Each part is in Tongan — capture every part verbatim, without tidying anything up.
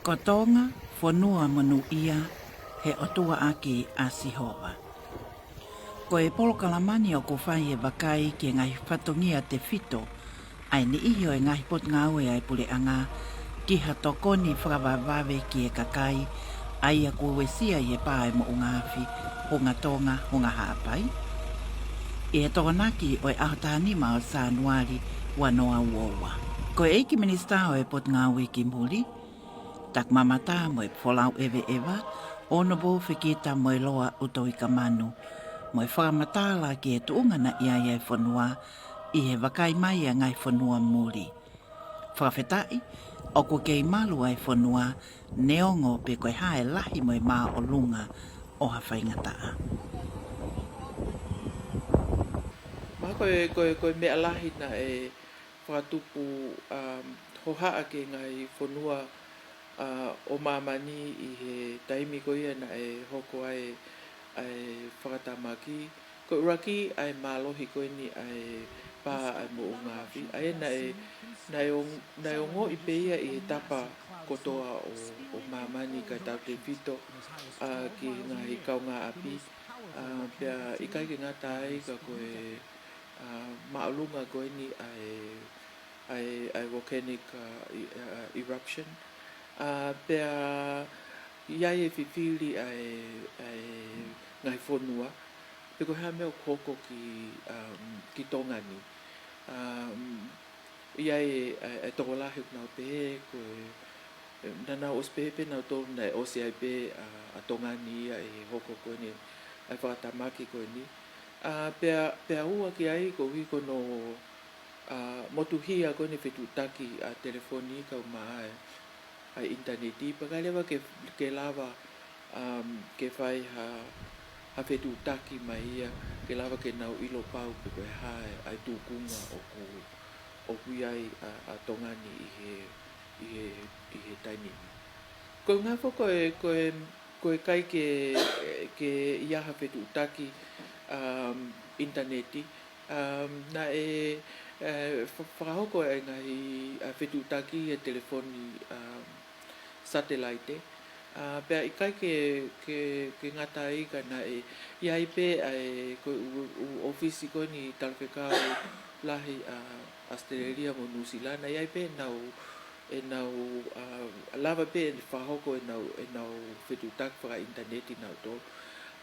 Ko Tonga, fonua monūʻia, he ʻOtua ʻaki ʻa Sihova. Ko e polokalama ni ʻoku fai ʻe he vakai ki he ngaahi fatongia tefito ʻa e niʻihi ʻo e ngaahi potungāue ʻa e puleʻanga ki ha tokoni fakavavevave ki he kakai, ʻa ia ʻoku uesia ʻi he pā ʻa e moʻunga afi, Hunga Tonga, Hunga Haʻapai, ʻi he Tokonaki ʻo e ʻaho taha nima ʻo Sānuali ua noa ua ua. Ko e ʻEiki Minisitā ʻo e Potungāue ki Muli, Takimamata mo e Folau ʻEveʻeva, Honourable Fekitamoeloa ʻUtoikamanu, mo e fakamatala ki he tuʻunga naʻe ʻi ai ʻa e fonua ʻi he vakai mai ʻa e ngaahi fonua muli. Fakafetaʻi, ʻoku kei malu ʻa e fonua, neongo pe ko e hā e lahi mo e māʻolunga ʻo ha faingataʻa. Ma ko e, ko e, ko e meʻa lahi naʻe fakatupu, um, hohaʻa ki he ngaahi fonua, uh, ʻo māmani ʻi he taimi ko ia naʻe hoko ai ʻa e fakatamaki. Ko e ʻuluaki ʻa e mālohi ko eni ʻa e pā ʻa e moʻunga afi. ʻA ia naʻe, naʻe ong-, naʻe ongoʻi pē ia ʻi he tapa kotoa ʻo, ʻo māmani kae tautefito, uh, ki he ngaahi kaungāʻapi. Uh, pea ʻikai ke ngata ai ka ko e, uh, māʻolunga ko eni ʻa e, ʻa e, ʻa e volcanic, uh, e-, uh, eruption. Uh, pea ʻi ai e fifili ʻa e, ʻa e ngaahi fonua, pe ko e hā e meʻa ʻoku hoko ki, um, ki Tonga ni. Um, ʻI ai e, e, e tokolahi ʻoku nau pehē, ko e, e, naʻa nau ʻosi pehē pē nautolu naʻe ʻosi ai pē ʻa, ʻa Tonga ni ia ʻi he hoko ko eni ʻa e fakatamaki ko eni. ʻA, pea, pea ua ki ai koeʻuhi ko hono, ʻa, motuhia ko eni fetuʻutaki ʻa telefoni kae ʻumaʻā e ʻa e ʻinitaneti, pea ʻikai leva ke, ke lava, um, ke fai ha, ha fetuʻutaki mai ia, ke lava ke nau ʻilo pau pe ko e hā e, ʻa e tūkunga ʻoku, ʻoku ʻi ai ʻa, ʻa Tonga ni ʻi he, ʻi he, ʻi he taimi ni. Ko e ngafo ko e, ko e, ko e ʻikai ke, ke ʻi ai ha fetuʻutaki, um, ʻinitaneti, um, naʻe, e, fa-, fakahoko e ngaahi, ʻa, fetuʻutaki ʻa e telefoni, um, satelaite. ʻA, pea ʻikai ke, ke, ke ngata ai ka naʻe ʻi ai pē ʻa e ko e ʻū, ʻū ʻōfisi ko eni talafekau lahi ʻa ʻAositelēlia mo Nuʻusila, naʻe ʻi ai pē ʻenau, ʻenau, ʻa, lava pē ʻenau fakahoko ʻenau, ʻenau fetuʻutaki fakaʻinitaneti nautolu.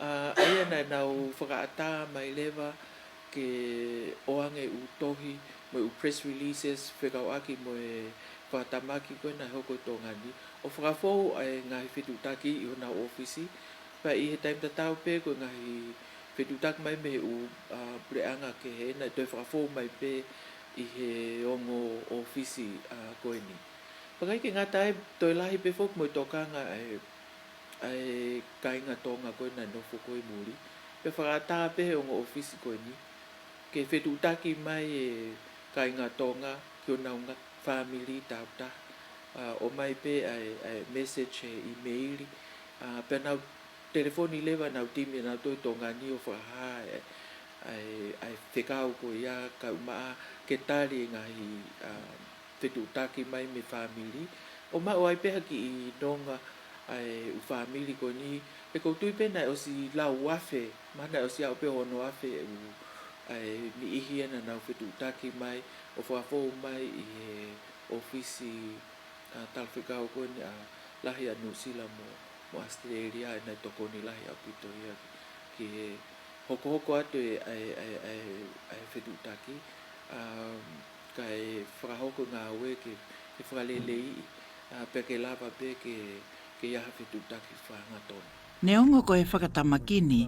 ʻA, ʻa ia naʻa nau fakaʻatā mai leva ke ʻoange ʻū tohi mo e ʻū press releases fekauʻaki mo e fakatamaki ko ē naʻe hoko ʻi Tonga ni, ʻo fakafou ʻa e ngaahi fetuʻutaki ʻi honau ʻōfisi. Pea ʻi he taimi tatau pē ko e ngaahi fetuʻutaki mai mei he ʻū, ʻa, puleʻanga kehe, naʻe toe fakafou mai pē ʻi he ongo ʻōfisi, ʻa, ko eni. Pea ʻikai ke ngata ai, toe lahi pē foki mo e tokanga ʻa e ʻa e kāinga Tonga ko ē naʻe nofo ko ē ʻi muli. Pea fakaʻatā pē he ongo ʻōfisi ko eni ke fetuʻutaki mai e kāinga Tonga ki honau ngaahi fāmili tāutaha. ʻA, ʻomai pē ʻa e, ʻa e message he ʻīmeili. ʻA, pea nau telefoni leva ʻenau timi ʻanautolu ʻi Tonga ni ʻo fakahā e, ʻa e, ʻa e fekau ko ia kae ʻumaʻā ke tali e ngaahi, ʻa, fetuʻutaki mai mei he fāmili, ʻo maʻu ai pē ha kiʻi nonga ʻa e ʻū fāmili ko eni, he ʻoku ou tui pē naʻe ʻosi lau afe, mahalo naʻe ʻosi aʻu pē hono afe e ʻū, ʻa e niʻihi ia naʻa nau fetuʻutaki mai, ʻo fakafou mai ʻi he ʻōfisi, ʻa, talafekau ko eni ʻa lahi ʻa Nuʻusila mo, mo ʻAositelēlia, ʻa ia naʻe tokoni lahi ʻaupito ia ki he hokohoko atu e, ʻa e, ʻa e, ʻa e, ʻa e fetuʻutaki, ʻa, kae fakahoko e ngāue ke, ke fakaleleiʻi, ʻa, pea ke lava pē ke, ke ʻi ai ha fetuʻutaki fakahangatonu. Neongo ko e fakatamaki ni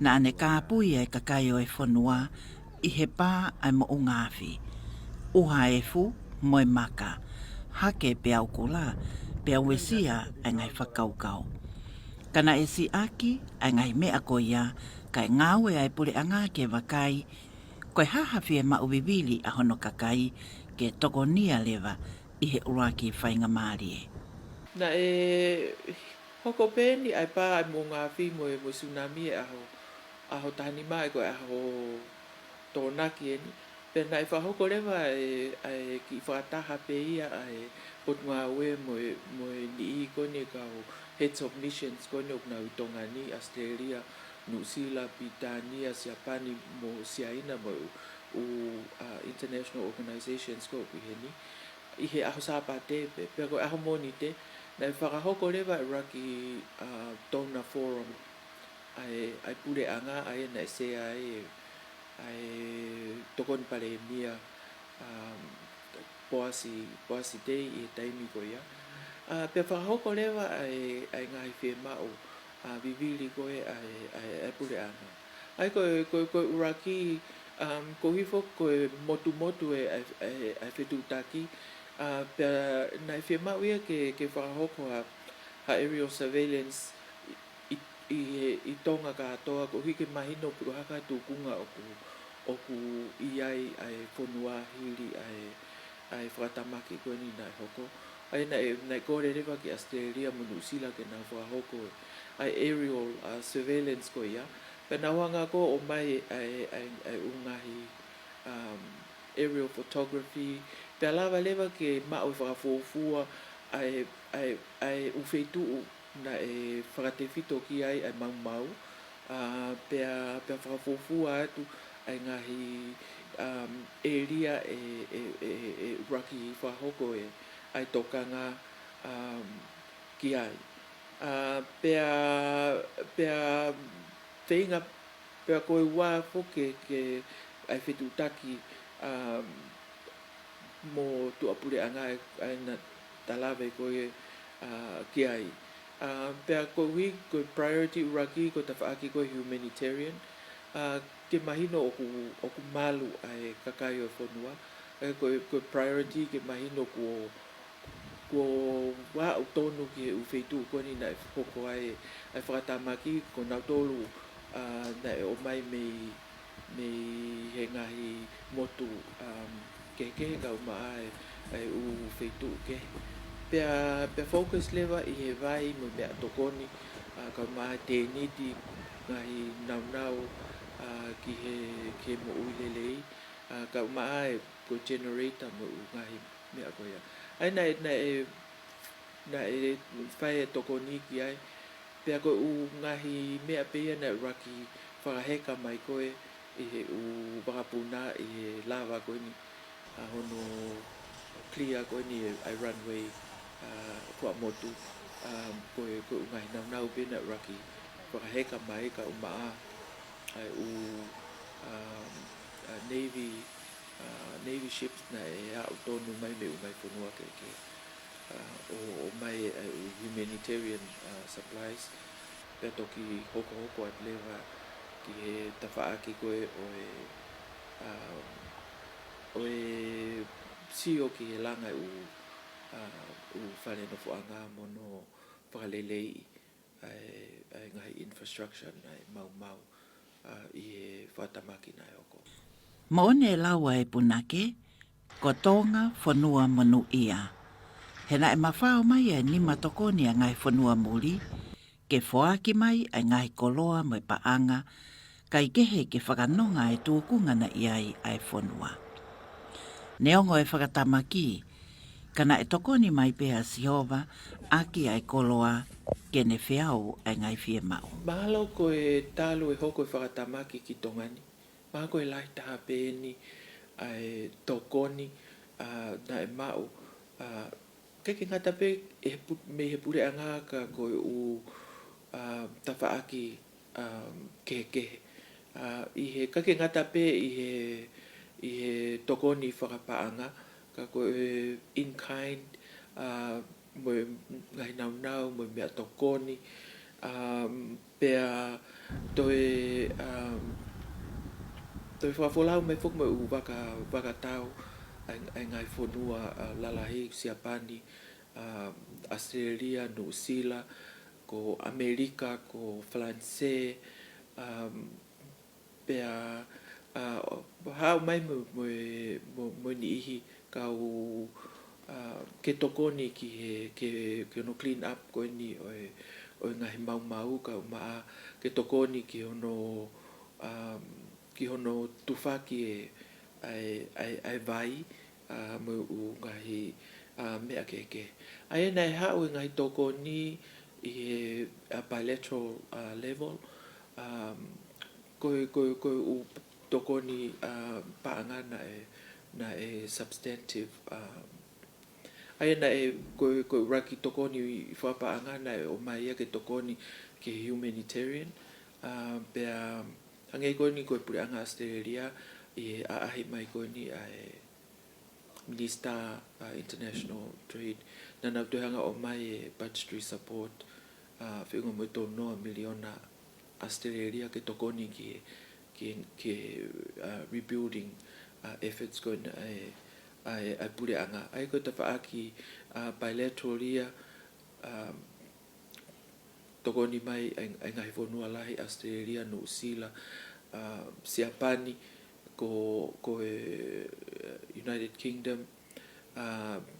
naʻa ne kāpui ʻa e kakai ʻo e fonua ʻi he pā ʻa e moʻunga afi, ʻuha efu mo e maka, hake pea ʻaukula, pea uesia ʻa e ngaahi fakakaukau. Ka naʻe siʻaki ʻa e ngaahi meʻa ko ia, kae ngāue ʻa e puleʻanga ke vakai ko e hā ha fiemaʻu vivili ʻa hono kakai ke tokonia leva ʻi he ʻuluaki faingamālie. Naʻe hoko pē eni ʻa e pā ʻa e moʻunga afi mo e, mo e tsunami he ʻaho, ʻaho taha nima, ʻa ia ko e ʻaho Tokonaki eni. Pea naʻe fakahoko leva ʻa e, ʻa e kiʻi fakataha pē ia ʻa e Potungāue mo e, mo e niʻihi ko eni kau heads of missions ko eni ʻoku nau ʻi Tonga ni, ʻAositelēlia, Nuʻusila, Pilitānia, Siapani mo Siaina mo e ʻū, ʻū, ʻa, international organizations ko ē ʻoku ʻi heni. ʻI he ʻaho Sāpate pē, pea ko e ʻaho Mōnite, naʻe fakahoko leva ʻa e ʻuluaki, ʻa, donor forum, ʻa e, ʻa e puleʻanga, ʻa ia naʻe sea ai ʻa e Tokoni Palēmia, ʻa, Poasi, Poasi Tei ʻi he taimi ko ia. ʻA, pea fakahoko leva ʻa e, ʻa e ngaahi fiemaʻu, ʻa, vivili ko ē ʻa e, ʻa e, ʻa e puleʻanga. ʻA ia ko e, ko e, ko e ʻuluaki, um, ko hifo ko e motumotu ʻa e, ʻa e, ʻa e, ʻa e fetuʻutaki, ʻa, pea naʻe fiemaʻu ia ke, ke fakahoko ha, ha aerial surveillance ʻi, ʻi, ʻi he, ʻi Tonga kātoa, koeʻuhi ke mahino pe ko e hā e tūkunga ʻoku, ʻoku ʻi ai ʻa e fonua hili ʻa e, ʻa e fakatamaki ko eni naʻe hoko. ʻA ia naʻe, naʻe kole leva ki ʻAositelēlia mo Nuʻusila ke nau fakahoko ʻa e aerial, ʻa, surveillance ko ia. Pea nau hanga ko ē ʻo ʻomai ʻa e, ʻa e, ʻa e ʻū ngaahi, um, aerial photography. Pea lava leva ke maʻu e fakafuofua ʻa e, ʻa e, ʻa e ʻū feituʻu naʻe fakatefito ki ai ʻa e maumau, ʻa, pea, pea fakafuofua atu ʻa e ngaahi, um, ʻēlia ʻe, ʻe, ʻe, ʻe ʻuluaki fakahoko ʻa e, ʻa e tokanga, um, ki ai. ʻA, pea, pea feinga, pea ko e ua foki ke, ke ʻai fetuʻutaki, um, mo tuʻapuleʻanga ʻa e, ʻa e naʻa ta lave ko ē, ʻa, ki ai. ʻA, pea koeʻuhi ko e priority ʻuluaki ko e tafaʻaki ko e humanitarian, ʻa, ke mahino ʻoku, ʻoku malu ʻa e kakai ʻo e fonua, ʻa ia ko e, ko e priority ke mahino kuo, kuo aʻu tonu ki he ʻū feituʻu ko eni naʻe hoko ai ʻa e fakatamaki, ko nautolu, ʻa, naʻe ʻomai mei, mei he ngaahi motu, um, kehekehe kae ʻumaʻā ʻa e, ʻa e ʻū feituʻu kehe. Pea, pea focus leva ʻi he vai mo e meʻatokoni, ʻa, kae ʻumaʻā e tēniti, ngaahi naunau, ʻa, ki he, ki he moʻui lelei, ʻa, kae ʻumaʻā e ko e generator mo e ʻū ngaahi meʻa ko ia. ʻA ia naʻe, naʻe, naʻe fai e tokoni ki ai, pea ko e ʻū ngaahi meʻa pē ia naʻe ʻuluaki fakaheka mai ko ē ʻe he ʻū vakapuna ʻi he lava ko eni, ʻa, hono clear ko eni ʻa e runway, ʻa, Fuaʻamotu, ʻa, ko e, ko e ʻū ngaahi naunau pē naʻe ʻuluaki fakaheka mai kae ʻumaʻā ʻa e ʻū, um, ʻa, Navy, ʻa, Navy ships naʻe aʻu tonu mai mei he ʻū ngaahi fonua kehekehe, ʻa, ʻo, ʻomai ʻa e ʻū humanitarian, ʻa, supplies, pea toki hokohoko atu leva ki he tafaʻaki ko ē ʻo e, um, ʻo e sio ki he langa e ʻū, ʻa, ʻū fale nofoʻanga mo hono fakaleleiʻi ʻa e, ʻa e ngaahi infrastructure naʻe maumau, ʻa, ʻi he fakatamaki naʻe hoko. Moʻoni e lau ʻa e punake, ko Tonga fonua monūʻia. He naʻe mafao mai ʻa e nima tokoni ʻa e ngaahi fonua muli, ke foaki mai ʻa e ngaahi koloa mo e paʻanga, kae kehe ke fakanonga e tūkunga naʻe ʻi ai ʻa e fonua. Neongo e fakatamaki, ka naʻe tokoni mai pē ʻa Sihova ʻaki ʻa e koloa ke ne feau ʻa e ngaahi fiemaʻu. Mahalo ko e talu e hoko e fakatamaki ki Tonga ni, mahalo ko e lahi taha pē eni ʻa e tokoni, ʻa, naʻe maʻu, ʻa, ʻikai ke ngata pē ʻi he pu-, mei he puleʻanga ka ko e ʻū, ʻa, tafaʻaki, ʻa, kehekehe. ʻA, ʻi he, ʻikai ke ngata pē ʻi he, ʻi he tokoni fakapaʻanga, ka ko e in kind, ʻa, mo e ngaahi naunau, mo e meʻatokoni, ʻa, pea toe, ʻa, toe fakafolau mai foki mo e ʻū vaka, vaka tau ʻa e, ʻa e ngaahi fonua, ʻa, lalahi, Siapani, ʻa, ʻAositelēlia, Nuʻusila, ko ʻAmelika, ko Falanisē, ʻa, pea, ʻa, haʻu mai mo, mo e, mo, mo e niʻihi kau, ʻa, ke tokoni ki he, ke, ki hono clean up ko eni ʻo e, ʻo e ngaahi maumau kae ʻumaʻā ke tokoni ki hono, ʻa, ki hono tufaki e, ʻa e, ʻa e, ʻa e vai, ʻa, mo e ʻū ngaahi, ʻa, meʻa kehekehe. ʻA ia naʻe haʻu e ngaahi tokoni ʻi he, ʻa, bilateral, ʻa, level, ʻa, ko e, ko e, ko e ʻū tokoni, ʻa, paʻanga naʻe, naʻe substantive, ʻa, ʻa ia naʻe, ko e, ko e ʻuluaki tokoni fakapaʻanga naʻe ʻomai ia ke tokoni ki he humanitarian, ʻa, pea hangē ko eni ko e Puleʻanga ʻAositelēlia ʻi he ʻaʻahi mai ko eni ʻa e Minisitā, ʻa, International Trade, naʻa nau toe hanga ʻo ʻomai e budgetary support, ʻa, feʻunga mo e tolu noa miliona ʻAositelēlia ke tokoni ki he, ki he, ki he, ʻa, rebuilding, ʻa, efforts ko ena ʻa e, ʻa e, ʻa e Puleʻanga. ʻA ia ko e tafaʻaki, ʻa, bilateral ia, ʻa, tokoni mai ʻa e, ʻa e ngaahi fonua lahi, ʻAositelēlia, Nuʻusila, ʻa, Siapani, ko, ko e United Kingdom, ʻa,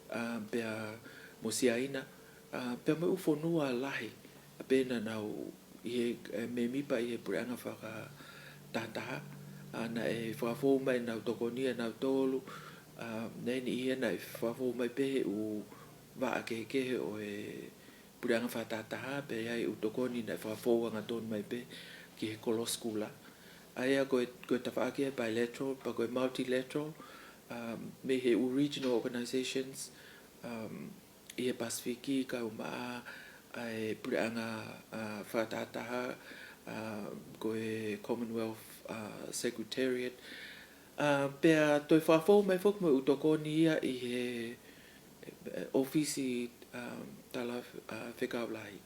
ʻa, pea mo Siaina, ʻa, pea mo e ʻū fonua lahi, ʻa, pea naʻa nau ʻi he, ʻe, mēmipa ʻi he Puleʻanga Fakatahataha, ʻa, naʻe fakafou mai ʻenau tokoni ʻanautolu, ʻa, naʻe ʻi heni ia naʻe fakafou mai pē he ʻū vaʻa kehekehe ʻo e Puleʻanga Fakatahataha, pea ʻi ai e ʻū tokoni naʻe fakafou hangatonu mai pē ki he kolo sikula. ʻA ia ko e, ko e tafaʻaki ʻa e bilateral, pea ko e multilateral, um, mei he ʻū regional organizations, um, ʻi he Pasifiki, kae ʻumaʻā ʻa e Puleʻanga, ʻa, Fakatahataha, ʻa, ko e Commonwealth, ʻa, Secretariat, ʻa, pea toe fakafou mai foki mo e ʻū tokoni ia ʻi he, ʻe, ʻōfisi, um, tala, ʻa, fekau lahi.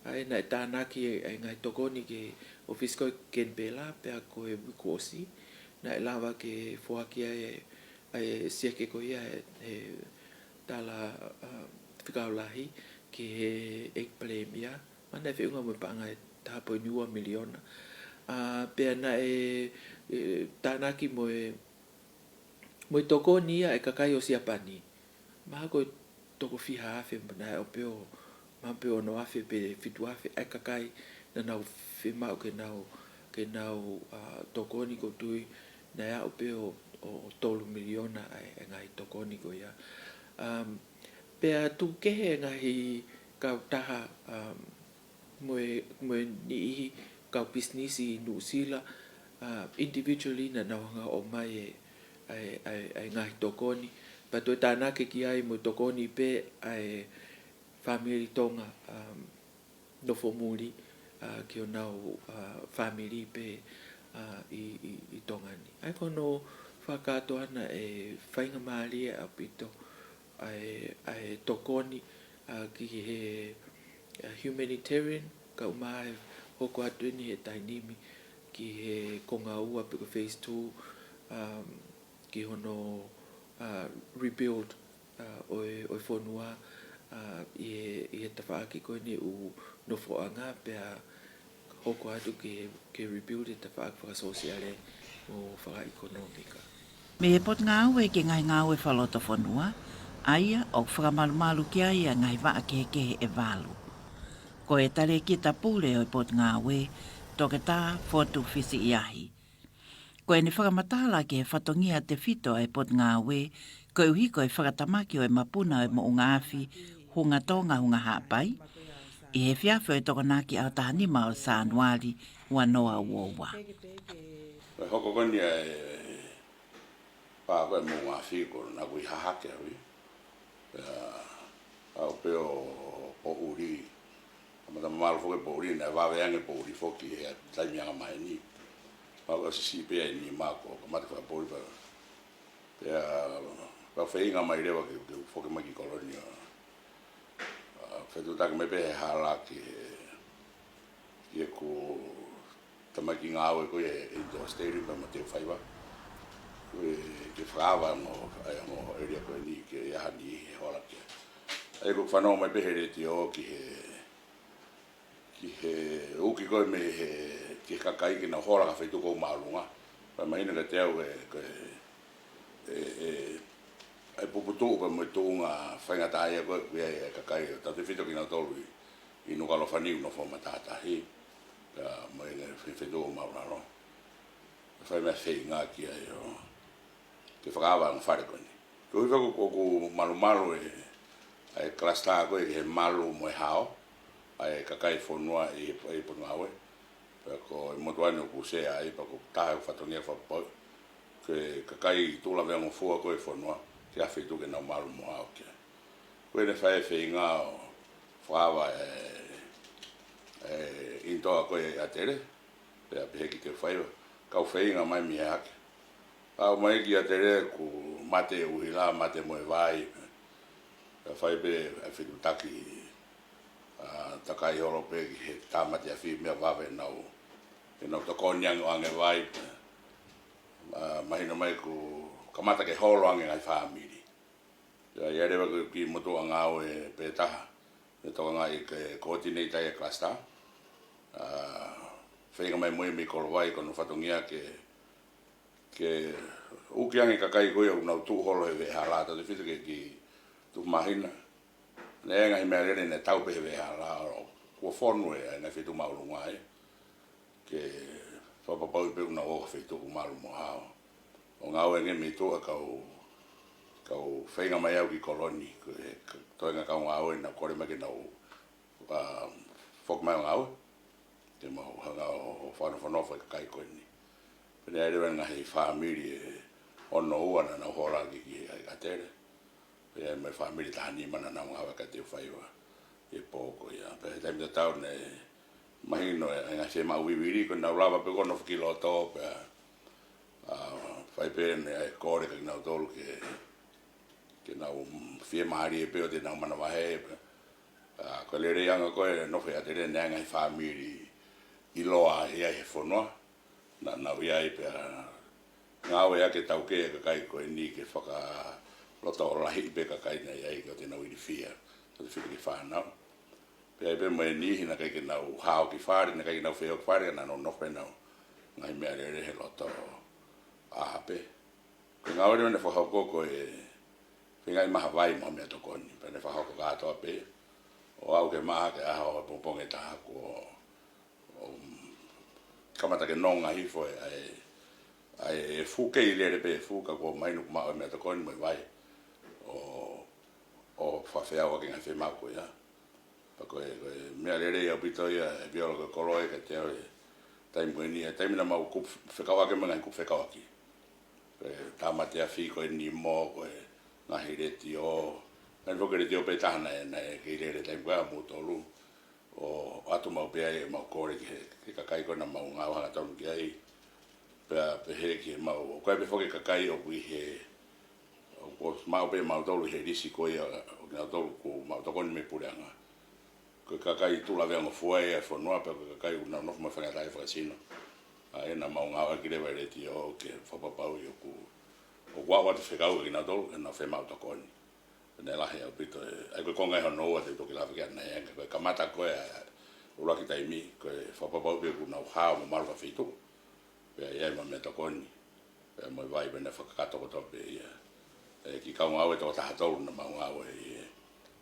ʻA ia naʻe tānaki e, e ngaahi tokoni ki he ʻōfisi ko ē ʻi Kenipela, pea ko e uike kuo ʻosi, naʻe lava ke foaki ai e, ʻa e sieke ko ia he, he tala, um, fekau lahi ki he ʻEiki Palēmia, naʻe feʻunga mo e paʻanga ʻe taha poini ua miliona. ʻA, pea naʻe, ʻe, tānaki mo e, mo e tokoni ia ʻa e kakai ʻo Siapani. Mahalo ko e toko fiha afe, naʻe aʻu pē ʻo, mahalo pē ʻo ono afe pe fitu afe ʻa e kakai naʻa nau fiemaʻu ke nau, ke nau, ʻa, tokoni, ʻoku ou tui naʻe aʻu pē ʻo, ʻo, ʻo tolu miliona ʻa e, ʻa e ngaahi tokoni ko ia. Um, pea tuku kehe e ngaahi kautaha, um, mo e, mo e niʻihi kau pisinisi ʻi Nuʻusila, ʻa, individually naʻa nau hanga ʻo ʻomai e, ʻa e, ʻa e, ʻa e ngaahi tokoni. Pea toe tānaki ki ai mo e tokoni pē ʻa e fāmili Tonga, um, nofo muli, ʻa, ki honau, ʻa, fāmili pē, ʻa, ʻi, ʻi, ʻi Tonga ni. ʻA ia ko hono fakakātoa ʻana ʻe faingamālie ʻaupito ʻa e, ʻa e tokoni, ʻa, ki he, ʻa, humanitarian, kae ʻumaʻā e hoko atu eni he taimi ni ki he konga ua pe ko e phase two, um, ki hono, ʻa, rebuild, ʻa, ʻo e, ʻo e fonua, ʻa, ʻi he, ʻi he tafaʻaki ko eni ʻū nofoʻanga pea hoko atu ke, ke rebuild e tafaʻaki fakasōsiale mo fakaʻekonōmika. Mei he Potungāue ki he Ngaahi Ngāue Fakalotofonua, ʻa ia ʻoku fakamalumalu ki ai ʻa e ngaahi vaʻa kehekehe ʻe valu. Ko e Talēkita Pule ʻo e Potungāue, Toketā Fotu Fisiʻiahi. Ko ʻene fakamatala ki he fatongia tefito ʻa e Potungāue, koeʻuhi ko e fakatamaki ʻo e mapuna ʻo e moʻunga afi Hunga Tonga Hunga Haʻapai, ʻi he efiafi ʻo e Tokonaki ʻaho taha nima ʻo Sānuali ua noa ua ua. Ko e hoko ko eni ʻa e pā ko ē moʻunga afi ko ē naʻa ku ʻi Hahake au ia. Pea aʻu pē ʻo poʻuli. Kamata mamalu foki e poʻuli, naʻe vave ange e poʻuli foki he taimi anga mai ni. Pau ka sisi pē ai ni mako, kamata fakapoʻuli pea. Pea, pea feinga mai leva ke, ke foki mai ki Kolonia. ʻA, fetuʻutaki mai pē he hala ki he, ki heʻeku tamaiki ngāue ko ē ʻi Indoor Stadium pea mo Teufaiva. Ko e, ke fakaava mo, ʻa e mo area ko eni ke ʻi ai ha niʻihi he hola ki ai. ʻA ia ʻoku fanongo mai pē he letiō ki he, ki he uki ko ē mei he, ki he kakai ke nau hola ki ha feituʻu ʻoku māʻolunga. Pea mahino kiate au ē, ko e, ʻe, ʻe, ʻa e puputuʻu pea mo e tuʻunga faingataʻaʻia ko ē ʻoku ʻi ai e kakai, tautefito kinautolu ʻi, ʻi Nukuʻalofa ni ʻoku nofo matatahi, pea mo e ngaahi fe-, feituʻu ʻo māʻulalo. Fai meʻa feinga ki ai ʻo, ke fakaava ʻa e fale ko eni. Ko e ʻuhi foki ʻoku malumalu e, ʻa e kalasitā ko ē ki he malu mo e hao ʻa e kakai e fonua ʻi he, ʻi he Potungāue. Pea ko e motuʻa ni ʻoku sea ai, pea ko e taha e fatongia fakapapauʻi ke kakai tuʻu lavea ngofua ko ē e fonua ki ha feituʻu ke nau malu mo hao ki ai. Ko ʻene fai e feinga ʻo fakaava e, e ʻinitoa ko ē ʻa ʻAtele, pea pehē ki Teufaiva, kau feinga mai mei hake. Aʻu mai ki ʻAtele kuo mate e ʻuhila, mate mo e vai. Pea fai pē ʻa e fetuʻutaki, ʻa, takai holo pē ki he tāmate afi meʻa vave ʻenau, ʻenau tokoni ange ʻo ʻoange vai. Pea, ʻa, mahino mai kuo kamata ke holo ange ngaahi fāmili. Pea ʻi ai leva e kiʻi motuʻa ngāue pē taha, ʻe tokangaʻi ke coordinate ai e kalasitā. ʻA, feinga mai mo ia mei Kolovai, ko hono fatongia ke, ke uki ange e kakai ko ia ʻoku nau tuʻu holo he veʻehala, tautefito ki he kiʻi tupu māhina. Naʻe ʻi ai e ngaahi meʻalele naʻe tau pē he veʻehala, ʻo kuo fonu e, ʻa e ngaahi feituʻu māʻolunga ai. Ke fakapapauʻi pē ʻoku nau ō ki ha feituʻu ʻoku malu mo hao. ʻO ngāue ange mei tuʻa, kau, kau feinga mai au ki Koloni, ko e, ko e toenga kau ngāue naʻa nau kole mai ke nau, ʻa, foki mai ʻo ngāue. Ke mau hanga ʻo, ʻo fanofanofo e kakai ko eni. Pea naʻe ʻi ai leva e ngaahi fāmili ʻe ono ua naʻa nau hola ki, ki ʻAtele. Pea mo e fāmili ʻe taha nima naʻa nau ngāue kia Teufaiva he pō ko ia. Pea he taimi tatau naʻe mahino e, e ngaahi fiemaʻu vivili, ko ʻenau lava pē ʻo nofo ki loto, pea, ʻa, fai pē ʻene ʻai e kole kia kinautolu ke, ke nau fiemālie pē ʻo te nau manavahē pē. ʻA, ko e leleiʻanga ko ē nofo ʻi ʻAtele, naʻe ʻi ai e ngaahi fāmili ʻiloa ʻi ai he fonua. Naʻa nau ʻi ai pea ngāueʻaki e taukei e kakai ko eni ke fakalotolahiʻi pē e kakai naʻe ʻi ai ke ʻoua te nau ilifia, tautefito ki he fānau. Pea ʻi ai pē mo e niʻihi naʻe ʻikai ke nau hao ki fale, naʻe ʻikai ke nau feʻao ki fale, ka naʻa nau nofo pē ʻenau ngaahi meʻalele he loto ʻā pē. Ko e ngāue leva naʻe fakahoko ko e feingaʻi mai ha vai mo ha meʻatokoni, pea naʻe fakahoko kātoa pē, ʻo aʻu ki he mahaki ʻaho ʻapongipongi ʻe taha kuo, um, kamata ke nonga hifo e, ʻa e, ʻa e efu, kei lele pē e efu, ka kuo mahino kuo maʻu e meʻatokoni mo e vai ʻo, ʻo fakafeʻao ʻaki e ngaahi fiemaʻu ko ia. Pea ko e, ko e meʻa lelei ʻaupito ia, ʻe Viola, ko e koloa ia kiate au he taimi ko eni, he taimi naʻa mau kupu fekauʻaki mo e ngaahi kupu fekauʻaki. Ko e tāmate afi ko eni mo, ko e ngaahi letiō. Naʻe foki e letiō pē taha naʻe, naʻe kei lele he taimi ko ia, ʻa Moutolu. ʻO ʻoatu maʻu pē ai ʻemau kole ki he, ki he kakai ko ē naʻa mau ngāue hangatonu ki ai. Pea pehē ki heʻemau, ko e pē foki e kakai ʻoku ʻi he, ʻoku maʻu pē ʻe mautolu he lisi ko ia ʻo kinautolu kuo mau tokoni mei he puleʻanga. Ko e kakai tuʻu lavea ngofua ia e fonua, pea ko e kakai ʻoku nau nofo mo e faingataʻaʻia fakasino. ʻA ia naʻa mau ngāueʻaki leva e letiō ke fakapapauʻi ʻoku, ʻoku aʻu atu e fekau kia kinautolu ke nau fiemaʻu tokoni. Pea naʻe lahi ʻaupito e, ʻa ia ko e konga ia hono ua te u toki lave ki ai ʻanenai, ka ko e kamata ko ē ʻa e ʻuluaki taimi, ko e fakapapauʻi pē ʻoku nau hao mo malu ki ha feituʻu. Pea ʻi ai mo e meʻatokoni, pea mo e vai, pea naʻe fakakakato kotoa pē ia ʻe he kiʻi kau ngāue ʻe toko taha tolu naʻa mau ngāue ʻi he,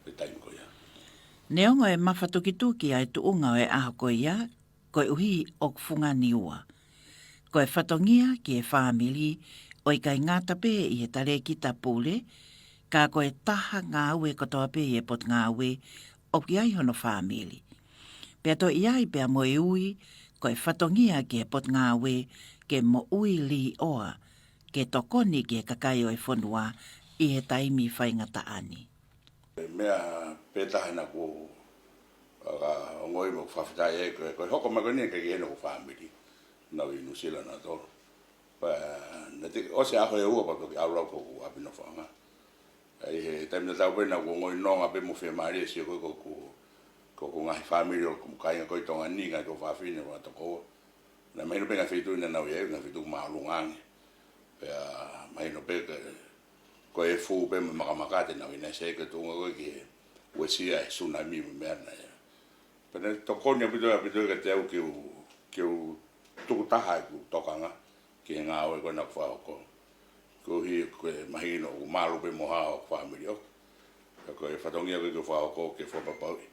he taimi ko ia. Neongo e mafatukituki ʻa e tuʻunga ʻo e ʻaho ko ia, koeʻuhi ʻoku fungani ua. Ko e fatongia ki he fāmili, ʻo ʻikai ngata pē ʻi he talēkita pule, ka ko e taha ngāue kotoa pē ʻi he Potungāue, ʻoku ʻi ai hono fāmili. Pea toe ʻi ai pea mo e ui, ko e fatongia ki he Potungāue ke moʻui līʻoa, ke tokoni ki he kakai ʻo e fonua ʻi he taimi faingataʻa ni. Meʻa pē taha naʻa ku, ʻa, ka ongoʻi mo fakafetaʻi ai, ko e, ko e hoko mai ko eni ʻikai ke ʻi ai haʻaku fāmili, nau ʻi Nuʻusila nautolu. Pea naʻe ʻosi e ʻaho ʻe ua pea toki ʻalu au ki hoku ʻapi nofoʻanga. ʻI he taimi tatau pē naʻa ku ongoʻi nonga pē mo fiemālie ʻo sio ko ē ki hoku, ki hoku ngaahi fāmili ʻo hoku kāinga ko ē ʻi Tonga ni, ngaahi tuofāfine mo e tokoua. Naʻe mahino pē ngaahi feituʻu naʻa nau ʻi ai, ngaahi feituʻu māʻolunga ange. Pea mahino pē ko e, ko e efu pē mo e makamaka te nau ʻi ai, naʻe ʻi ai e tuʻunga ko ē ke uesia ʻe he sunami mo e meʻa naʻe ʻi ai. Pea naʻe tokoni ʻaupito, ʻaupito kiate au ke u, ke u tukutaha ʻeku tokanga ki he ngāue ko ē naʻa ku fakahoko. Koeʻuhi ko e mahino ʻoku malu pē mo hao hoku fāmili ʻoku. Pea ko e fatongia ko ē ke u fakahoko ke fakapapauʻi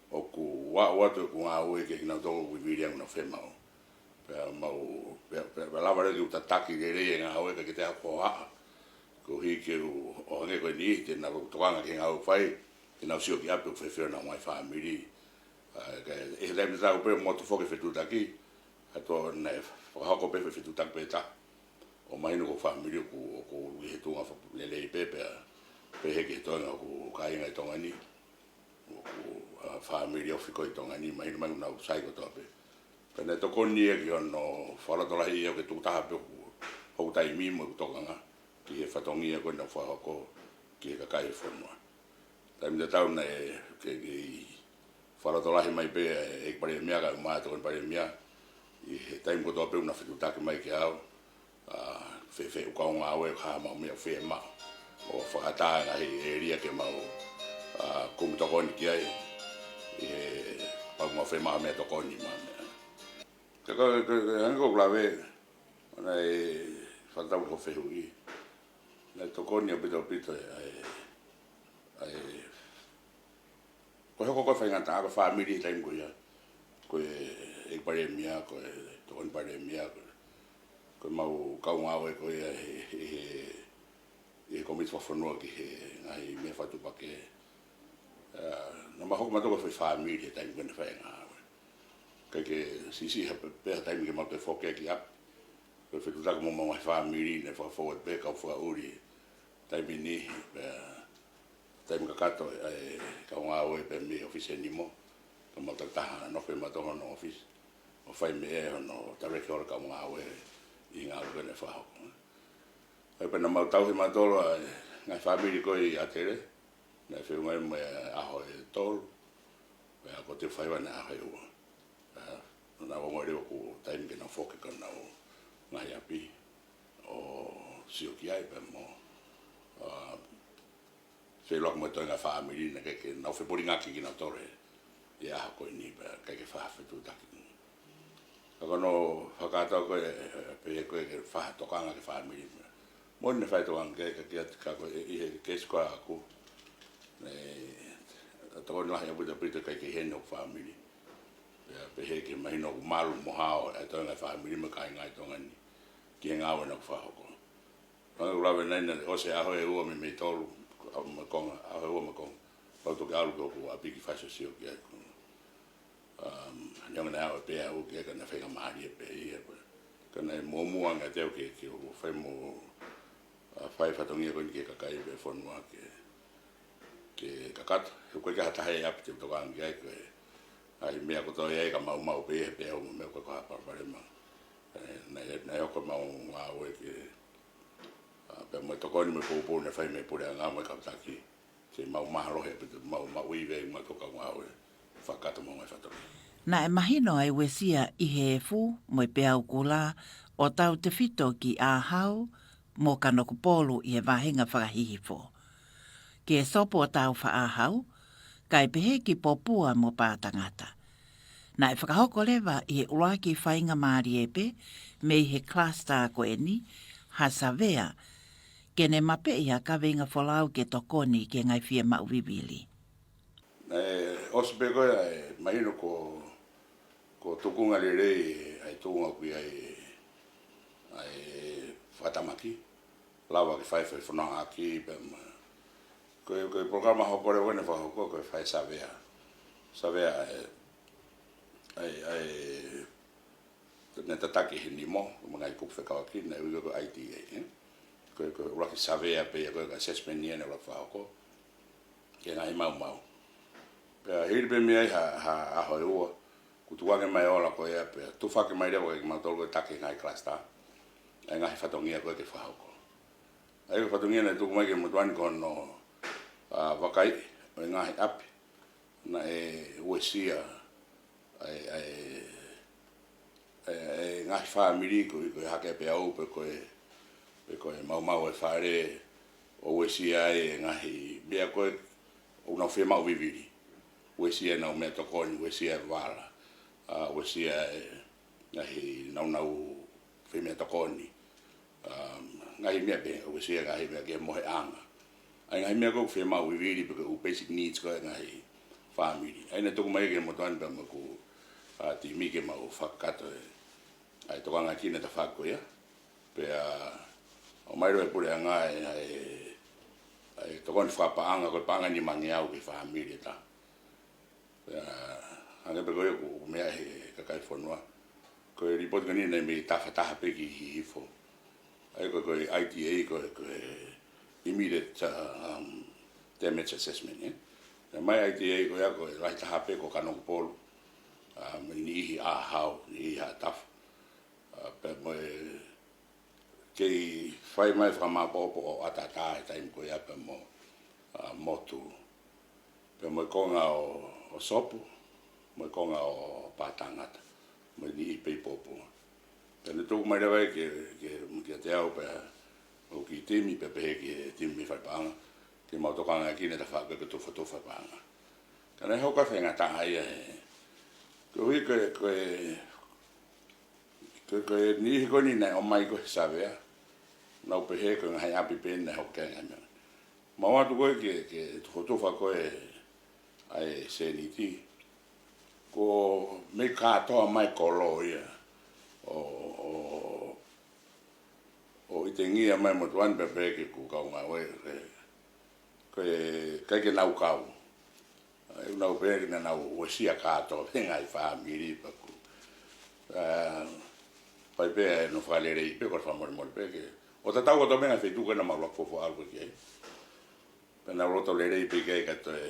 ʻoku aʻu atu ʻeku ngāue kia kinautolu ʻoku vivili ange ʻenau fiemaʻu. Pea mau, pea, pea, pea lava leva ke u tataki lelei e ngāue, ʻikai ke toe ʻi ai haku hohaʻa. Koeʻuhi ke u, ʻo hangē ko eni, te nau tokanga ki he ngāue ʻoku fai, te nau sio ki ʻapi ʻoku fēfē honau ngaahi fāmili. ʻA, ka ʻi he taimi tatau pē ʻoku motu foki e fetuʻutaki, ʻa ia naʻe fakahoko pē e fetuʻutaki pē taha. ʻO mahino ko e fāmili ʻoku, ʻoku ʻi he tuʻunga fa-, lelei pē, pea pehē ki he toenga ʻoku kāinga ʻi Tonga ni, ʻoku, ʻa, fāmili ofi ko ē ʻi Tonga ni, mahino mai ʻoku nau sai kotoa pē. Pea naʻe tokoni ia ki hono fakalotolahiʻi ʻo ke tuku taha pē ʻoku, hoku taimi mo ʻeku tokanga ki he fatongia ko ē naʻe fakahoko ki he kakai e fonua. Taimi tatau naʻe ke, ke fakalotolahi mai pē ʻe he Palēmia kae ʻumaʻā e Tokoni Palēmia ʻi he taimi kotoa pē ʻoku na fetuʻutaki mai kiate au, ʻa, fēfē ʻeku kaungāngāue, ko e hā ʻemau meʻa ʻoku fiemaʻu ʻo fakaʻatā e ngaahi ʻēlia ke mau, ʻa, kumi tokoni ki ai ʻi he, kapau ʻoku mau fiemaʻu ha meʻatokoni mo ha meʻa. Ka ko, ko, ko, hangē ko ʻeku lave, ʻo naʻe fakatau ki hoʻo fehuʻi, naʻe tokoni ʻaupito ʻaupito ʻa e, ʻa e, ko e hoko ko ē e faingataʻa, ko e fāmili he taimi ko ia, ko e, ʻEiki Palēmia, ko e Tokoni Palēmia, ko e, ko ʻemau kaungāue ko ia he, he, he, he Kōmiti Fakafonua ki he ngaahi meʻa fakatuʻupakē. ʻA, naʻa mau hoko mautolu ko e foʻi fāmili he taimi ko ē naʻe fai e ngāue. ʻIkai ke siʻisiʻi ha pe-, pē ha taimi ke mau toe foki ki ʻapi. Ko e fetuʻutaki mo ʻemau ngaahi fāmili naʻe fakafoʻou pē kau fakaʻuli taimi ni, pea taimi kakato ʻa e kaungāue pē mei he ʻōfisi ʻe nima, ka mau takitaha nofo pē mautolu hono ʻōfisi ʻo fai meʻa hono direct ʻa e kaungāue ʻi he ngāue ko ē naʻe fakahoko. ʻA ia pea naʻa mau tauhi mautolu ʻa e ngaahi fāmili ko ē ʻi ʻAtele, naʻe feʻunga ia mo e ʻaho ʻe tolu, pea ko e toe faiva naʻe ʻaho ʻe ua. ʻA, naʻa nau ongoʻi leva ʻoku taimi ke nau foki ki honau ngaahi ʻapi ʻo sio ki ai pea mo, ʻa, feʻiloaki mo e toenga e fāmili naʻe ʻikai ke nau fepulingaki kinautolu ʻi he ʻaho ko eni pea ʻikai ke fai ha fetuʻutaki. Ka ko hono fakakātoa ko ē, pehē ko ē ke fai ha tokanga ki he fāmili. Moʻoni naʻe fai e tokanga ki ai ka kiate au ko ē ʻi he keisi ko ē ʻaʻaku, naʻe tokoni lahi ʻaupito ʻaupito e kakai ʻi heni hoku fāmili. Pea pehē ke mahino ʻoku malu mo hao e toenga e fāmili mo e kāinga ʻi Tonga ni ki he ngāue naʻa ku fakahoko. Hangē ko ʻeku lave naʻe ʻosi e ʻaho ʻe ua mei, mei tolu, ʻa, mo e konga, ʻaho ʻe ua mo e konga, pea u toki ʻalu ki hoku ʻapi ke fai e sio ki ai. Um, neongo naʻe ʻave pē au ki ai ka naʻe faingamālie pē ia. Ka naʻe muʻomuʻa ange ʻiate au ke, ke u fai mo, ʻa, fai e fatongia ko eni ki he kakai pea mo e fonua ke, ke kakato. He ʻoku ʻikai ke ʻi ai ha taha ʻi ʻapi te u tokanga ki ai, ko e ngaahi meʻa kotoa ia ka maumau pē ia he peau mo e meʻa, ʻoku ʻikai ko ha palopalema. ʻE, naʻe, naʻe hoko ʻemau ngāue ke, ʻa, pea mo e tokoni mo e poupou naʻe fai mei he puleʻanga mo e kau taki, ke mau mālohi ʻaupito, mau, mau ivi ai mo e kau kaungāue fakakakato mo e ngaahi fatongia. Naʻe mahino ʻa e uesia ʻi he efu mo e peau kula ʻo tautefito ki ʻĀhau mo Kanokupolu ʻi he vāhenga fakahihifo. Ki he sopu ʻo Tāufaʻāhau, kae pehē ki Popua mo Pātangata. Naʻe fakahoko leva ʻi he ʻuluaki faingamālie pē mei he cluster ko eni ha savea, ke ne mapeʻi ha kaveinga folau ke tokoni ki he ngaahi fiemaʻu vivili. Naʻe ʻosi pē ko ē ʻa e, mahino ko, ko e tuʻunga lelei ʻa e tuʻunga ʻoku ʻi ai ʻa e fakatamaki, lava ke fai, fai fononga ʻaki pea mo e, ko e, ko e polokalama hoko leva naʻe fakahoko ko e fai savea. Savea ʻa e, ʻa e, ʻa e, naʻe tataki ʻe he nima, mo e ngaahi kupu fekauʻaki, naʻe ui ko e I D A, ē? Ko e, ko e ʻuluaki savea pē ia ko e ka assessment ia naʻe ʻuluaki fakahoko ki he ngaahi maumau. Pea hili pē mei ai ha, ha ʻaho ʻe ua, kuo tuku ange mai e ola ko ia pea tufaki mai leva kiate kimautolu ko e taki e ngaahi cluster ʻa e ngaahi fatongia ko ē ke fakahoko. ʻA ia ko e fatongia naʻe tuku mai ki he motuʻa ni ko hono, ʻa, vakaiʻi ʻo e ngaahi ʻapi naʻe uesia ʻa e, ʻa e, ʻa e, ʻa e ngaahi fāmili ko e, ko e hake peau pe ko e, pe ko e maumau e fale, ʻo uesia ai e ngaahi meʻa ko ē ʻoku nau fiemaʻu vivili. Uesia ʻenau meʻatokoni, uesia e vala, ʻa, uesia e ngaahi nāunau fai meʻatokoni. Um, ngaahi meʻa pē, uesia ngaahi meʻa ki he mohenga. ʻA e ngaahi meʻa ko ē ʻoku fiemaʻu vivili pe ko e ʻū basic needs ko ē ʻa e ngaahi fāmili. ʻA ia naʻe tuku mai ki he motuʻa ni pea mo ʻeku, ʻa, timi ke mau fakakakato e, ʻa e tokanga ki he tafaʻaki ko ia. Pea, ʻOmai leva ʻe he puleʻanga ʻa e, ʻa e, ʻa e tokoni fakapaʻanga, ko e paʻanga ʻe nimangeau ki he fāmili ʻe taha. Pea hangē pē ko ia ʻoku meaʻi ʻe he kakai e fonua, ko e lipooti ko eni naʻe mei tafa taha pē ki Hihifo. ʻA ia ko e, ko e I D A, ko e, ko e immediate, uh, um, damage assessment, ē. Naʻe ʻomai ʻe he I D A ko ia ko e lahi taha pē ko Kanokupolu, uh, mo e niʻihi ʻa Haʻahau, niʻihi ʻa Tafu. Uh, pea mo e kei fai mai e fakamāʻopoʻopo ʻo ʻAtatā he taimi ko ia pea mo, uh, Motu. Pea mo e konga ʻo, ʻo Sopu, mo e konga ʻo Pātangata, mo e niʻihi pē ʻi Pōpua. Pea ne tuku mai leva ia ke, ke, kiate au pea mo e kiʻi timi, pea pehē ki he timi fai paʻanga, ke mau tokangaʻi ʻaki e tafaʻaki ko e tufotufa paʻanga. Ka naʻe hoko e faingataʻa ia he, koeʻuhi ko e, ko e, ko e, ko e niʻihi ko eni naʻe ʻomai ko ē he savea, nau pehē ko e ngaahi ʻapi pē naʻe hoko ki ai e ngaahi meʻa. Mau ʻoatu ko ē ke, ke tufotufa ko ē ʻa e sēniti, kuo mei kātoa mai e kolo ia ʻo, ʻo, ʻo ʻitengia mai e motuʻa ni pea pehē ki he kau ngāue, ke, ke, ʻikai ke nau kau. ʻA ia ʻoku nau pehē naʻa nau uesia kātoa pē e ngaahi fāmili pea ʻoku, ā, fai pē ʻenau fakalelei pē, ko e fakamolemole pē ke, ʻo tatau kotoa pē e ngaahi feituʻu ko ē naʻa mau ʻuluaki fuofua ʻalu ko ē ki ai. Pea nau loto lelei pē ki ai kae toe,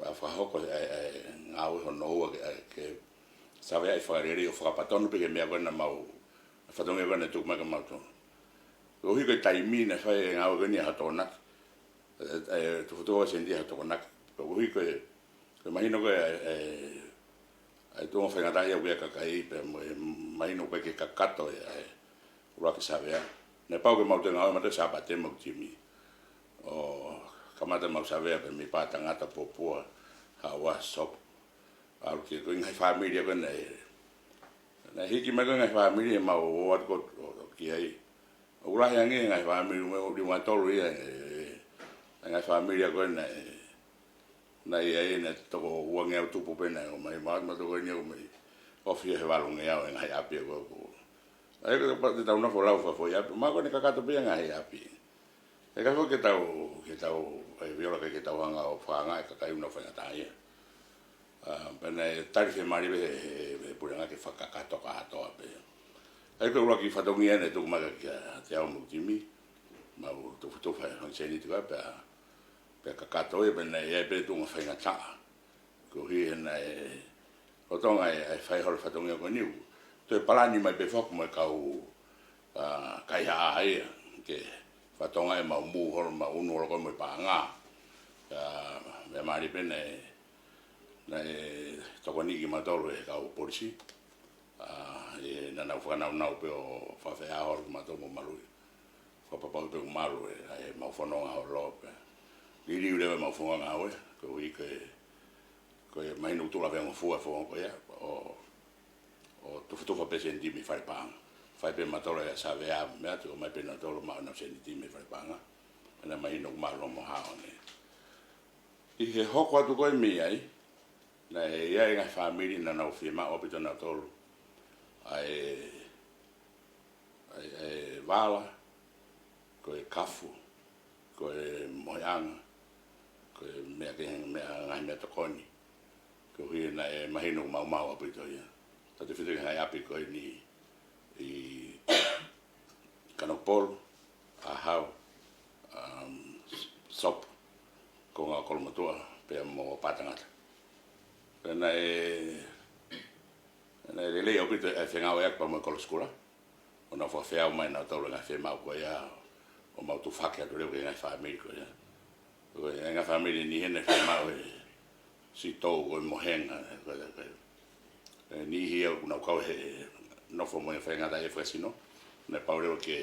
ā, fakahoko e, e, e ngāue hono ua ke, ā, ke saveaʻi fakalelei ʻo fakapatonu pē ki he meʻa ko ē naʻa mau, fatongia ko ē naʻe tuku mai kia mautolu. Koeʻuhi ko e taimi naʻe fai e ngāue ko eni ʻa e Hotokonaki, ē, ē, tufotufa e sēniti ʻa e Hotokonaki. Pea koeʻuhi ko e, ko e mahino ko ē, ē, ʻa e tuʻunga faingataʻa ia ʻoku ʻi ai e kakai pea mo e mahino ko ē ke kakato e, ʻa e ʻuluaki savea. Naʻe pau ke mau toe ngāue mautolu he Sāpate mo e timi ʻo kamata mau savea pē mei Pātangata, Pōpua, Haʻauā, Sopu. ʻAlu ki he, ko e ngaahi fāmili ia ko ē naʻe, naʻe hiki mai ko ē e ngaahi fāmili ʻemau ō atu ko ē ki ai. ʻOku lahi ange e ngaahi fāmili, ʻe liunga tolu ia, e, e, e ngaahi fāmili ia ko ē naʻe, naʻe ʻi ai, naʻe toko uangeau tupu pē naʻe ō mai, ma, ma toko eni ʻo mai. ʻOfi ia he valungeau e ngaahi ʻapi ko ē. ʻA ia ko e pau te tau nofo ʻo lau fakafoʻi ʻapi, ma ko eni kakato pē ia e ngaahi ʻapi. ʻIkai foki ke tau, ke tau, ē, viola ke, ke tau hanga ʻo fakaanga e kakai ʻoku nau faingataʻaʻia. Ā, pea naʻe tali fiemālie pē he, he, he puleʻanga ke fakakakato kātoa pē. ʻA ia ko e ʻuluaki fatongia naʻe tuku mai kiate au mo e timi, mau tufotufa e sēniti ko ē pea, pea kakato ia pea naʻe ʻi ai pē e tuʻunga faingataʻa. Koeʻuhi he naʻe, lolotonga e, e fai holo e fatongia ko eni ʻoku toe palani mai pē foki mo e kau, ā, kaihaʻa ia, ke fakatokangaʻi ʻemau move holo, mau unu holo ko ē mo e paʻanga. Ā, meʻa mālie pē naʻe, naʻe tokoniʻi kimautolu ʻe he kau polisi. Ā, ē, naʻa nau fakanaunau pē ʻo fakafeʻao holo kimautolu mo maluʻi. Fakapapauʻi pē ʻoku malu e, ʻa ʻemau fononga holo pē. Liliu leva ʻemau fononga ngāue, koeʻuhi ko e, ko e mahino ʻoku tuʻu lavengofua e fononga ko ia, ʻo, ʻo tufotufa pē e sēniti mei fale paʻanga. Fai pē mautolu e savea, meʻa atu, ʻomai pē nautolu maʻu ʻenau sēniti mei fale paʻanga. Pea naʻe mahino ʻoku malu mo hao ange. ʻI he hoko atu ko ē mei ai, naʻe ʻi ai e ngaahi fāmili naʻa nau fiemaʻu ʻaupito nautolu ʻa e, ʻa e, ʻa e vala, ko e kafu, ko e mohenga, ko e meʻa kehe, meʻa, ngaahi meʻatokoni. Koeʻuhi naʻe mahino ʻoku maumau ʻaupito ia. Tautefito ki he ngaahi ʻapi ko eni ʻi Kanokupolu, ʻAhau, um, Sopu, Konga ʻo Kolomotuʻa, pea mo Pātangata. Pea naʻe, naʻe lelei ʻaupito e fengāueʻaki pea mo e Kolo Sikula. ʻO nau fakafeau mai nautolu e ngaahi fiemaʻu ko ia, ʻo mau tufaki atu leva ki he ngaahi fāmili ko ia. Ko e ngaahi fāmili ni heni naʻe fiemaʻu e sitou ko e mohenga, ko e, ko e, e niʻihi ia ʻoku nau kau he nofo mo e faingataʻaʻia fakasino. Naʻe pau leva ke,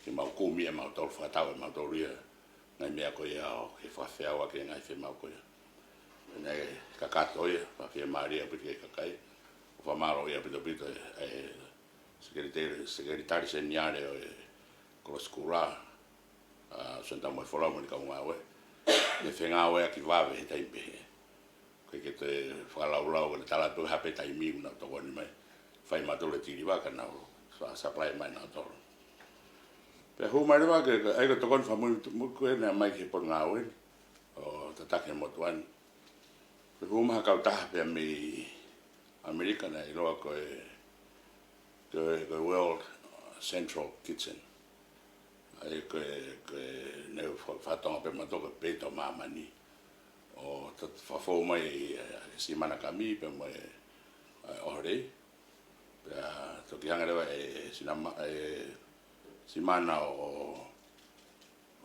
ke mau kumi ʻe mautolu, fakatau ʻe mautolu ia ngaahi meʻa ko ia ʻo ke fakafeauʻaki e ngaahi fiemaʻu ko ia. Naʻe kakato ia, fakafiemālie ʻaupito ki he kakai. ʻOku fakamālōʻia ʻaupito ʻaupito e, e Sekelitali, Sekelitali Seniale ʻo e Kolo Sikula, ā, Senitā Mohefolau mo ʻene kau ngāue. ʻE fengāueʻaki vave he taimi pehē. ʻOku ʻikai ke toe fakalaulau, ko e tala atu ha pē taimi ʻoku nau tokoni mai. Fai mautolu e tiliva ka nau sa-, supply mai nautolu. Pea hū mai leva ke, ke, ʻa ia ko e tokoni fakamui, mui ko ē naʻe ʻomai ki he potungāue ni, ʻo tataki e motuʻa ni. Pea hū mai ha kautaha pē mei ʻAmelika naʻe ʻiloa ko e, ko e, ko e World Central Kitchen. ʻA ia ko e, ko e, naʻe fa-, fakatonga pē mautolu ko e Peito ʻo Māmani. ʻO ta-, fakafou mai ʻi, ʻi Simana Kami pea mo e, ʻa, ʻOhorei. Pea toki hanga leva ʻe Sinama-, ʻe Simana ʻo,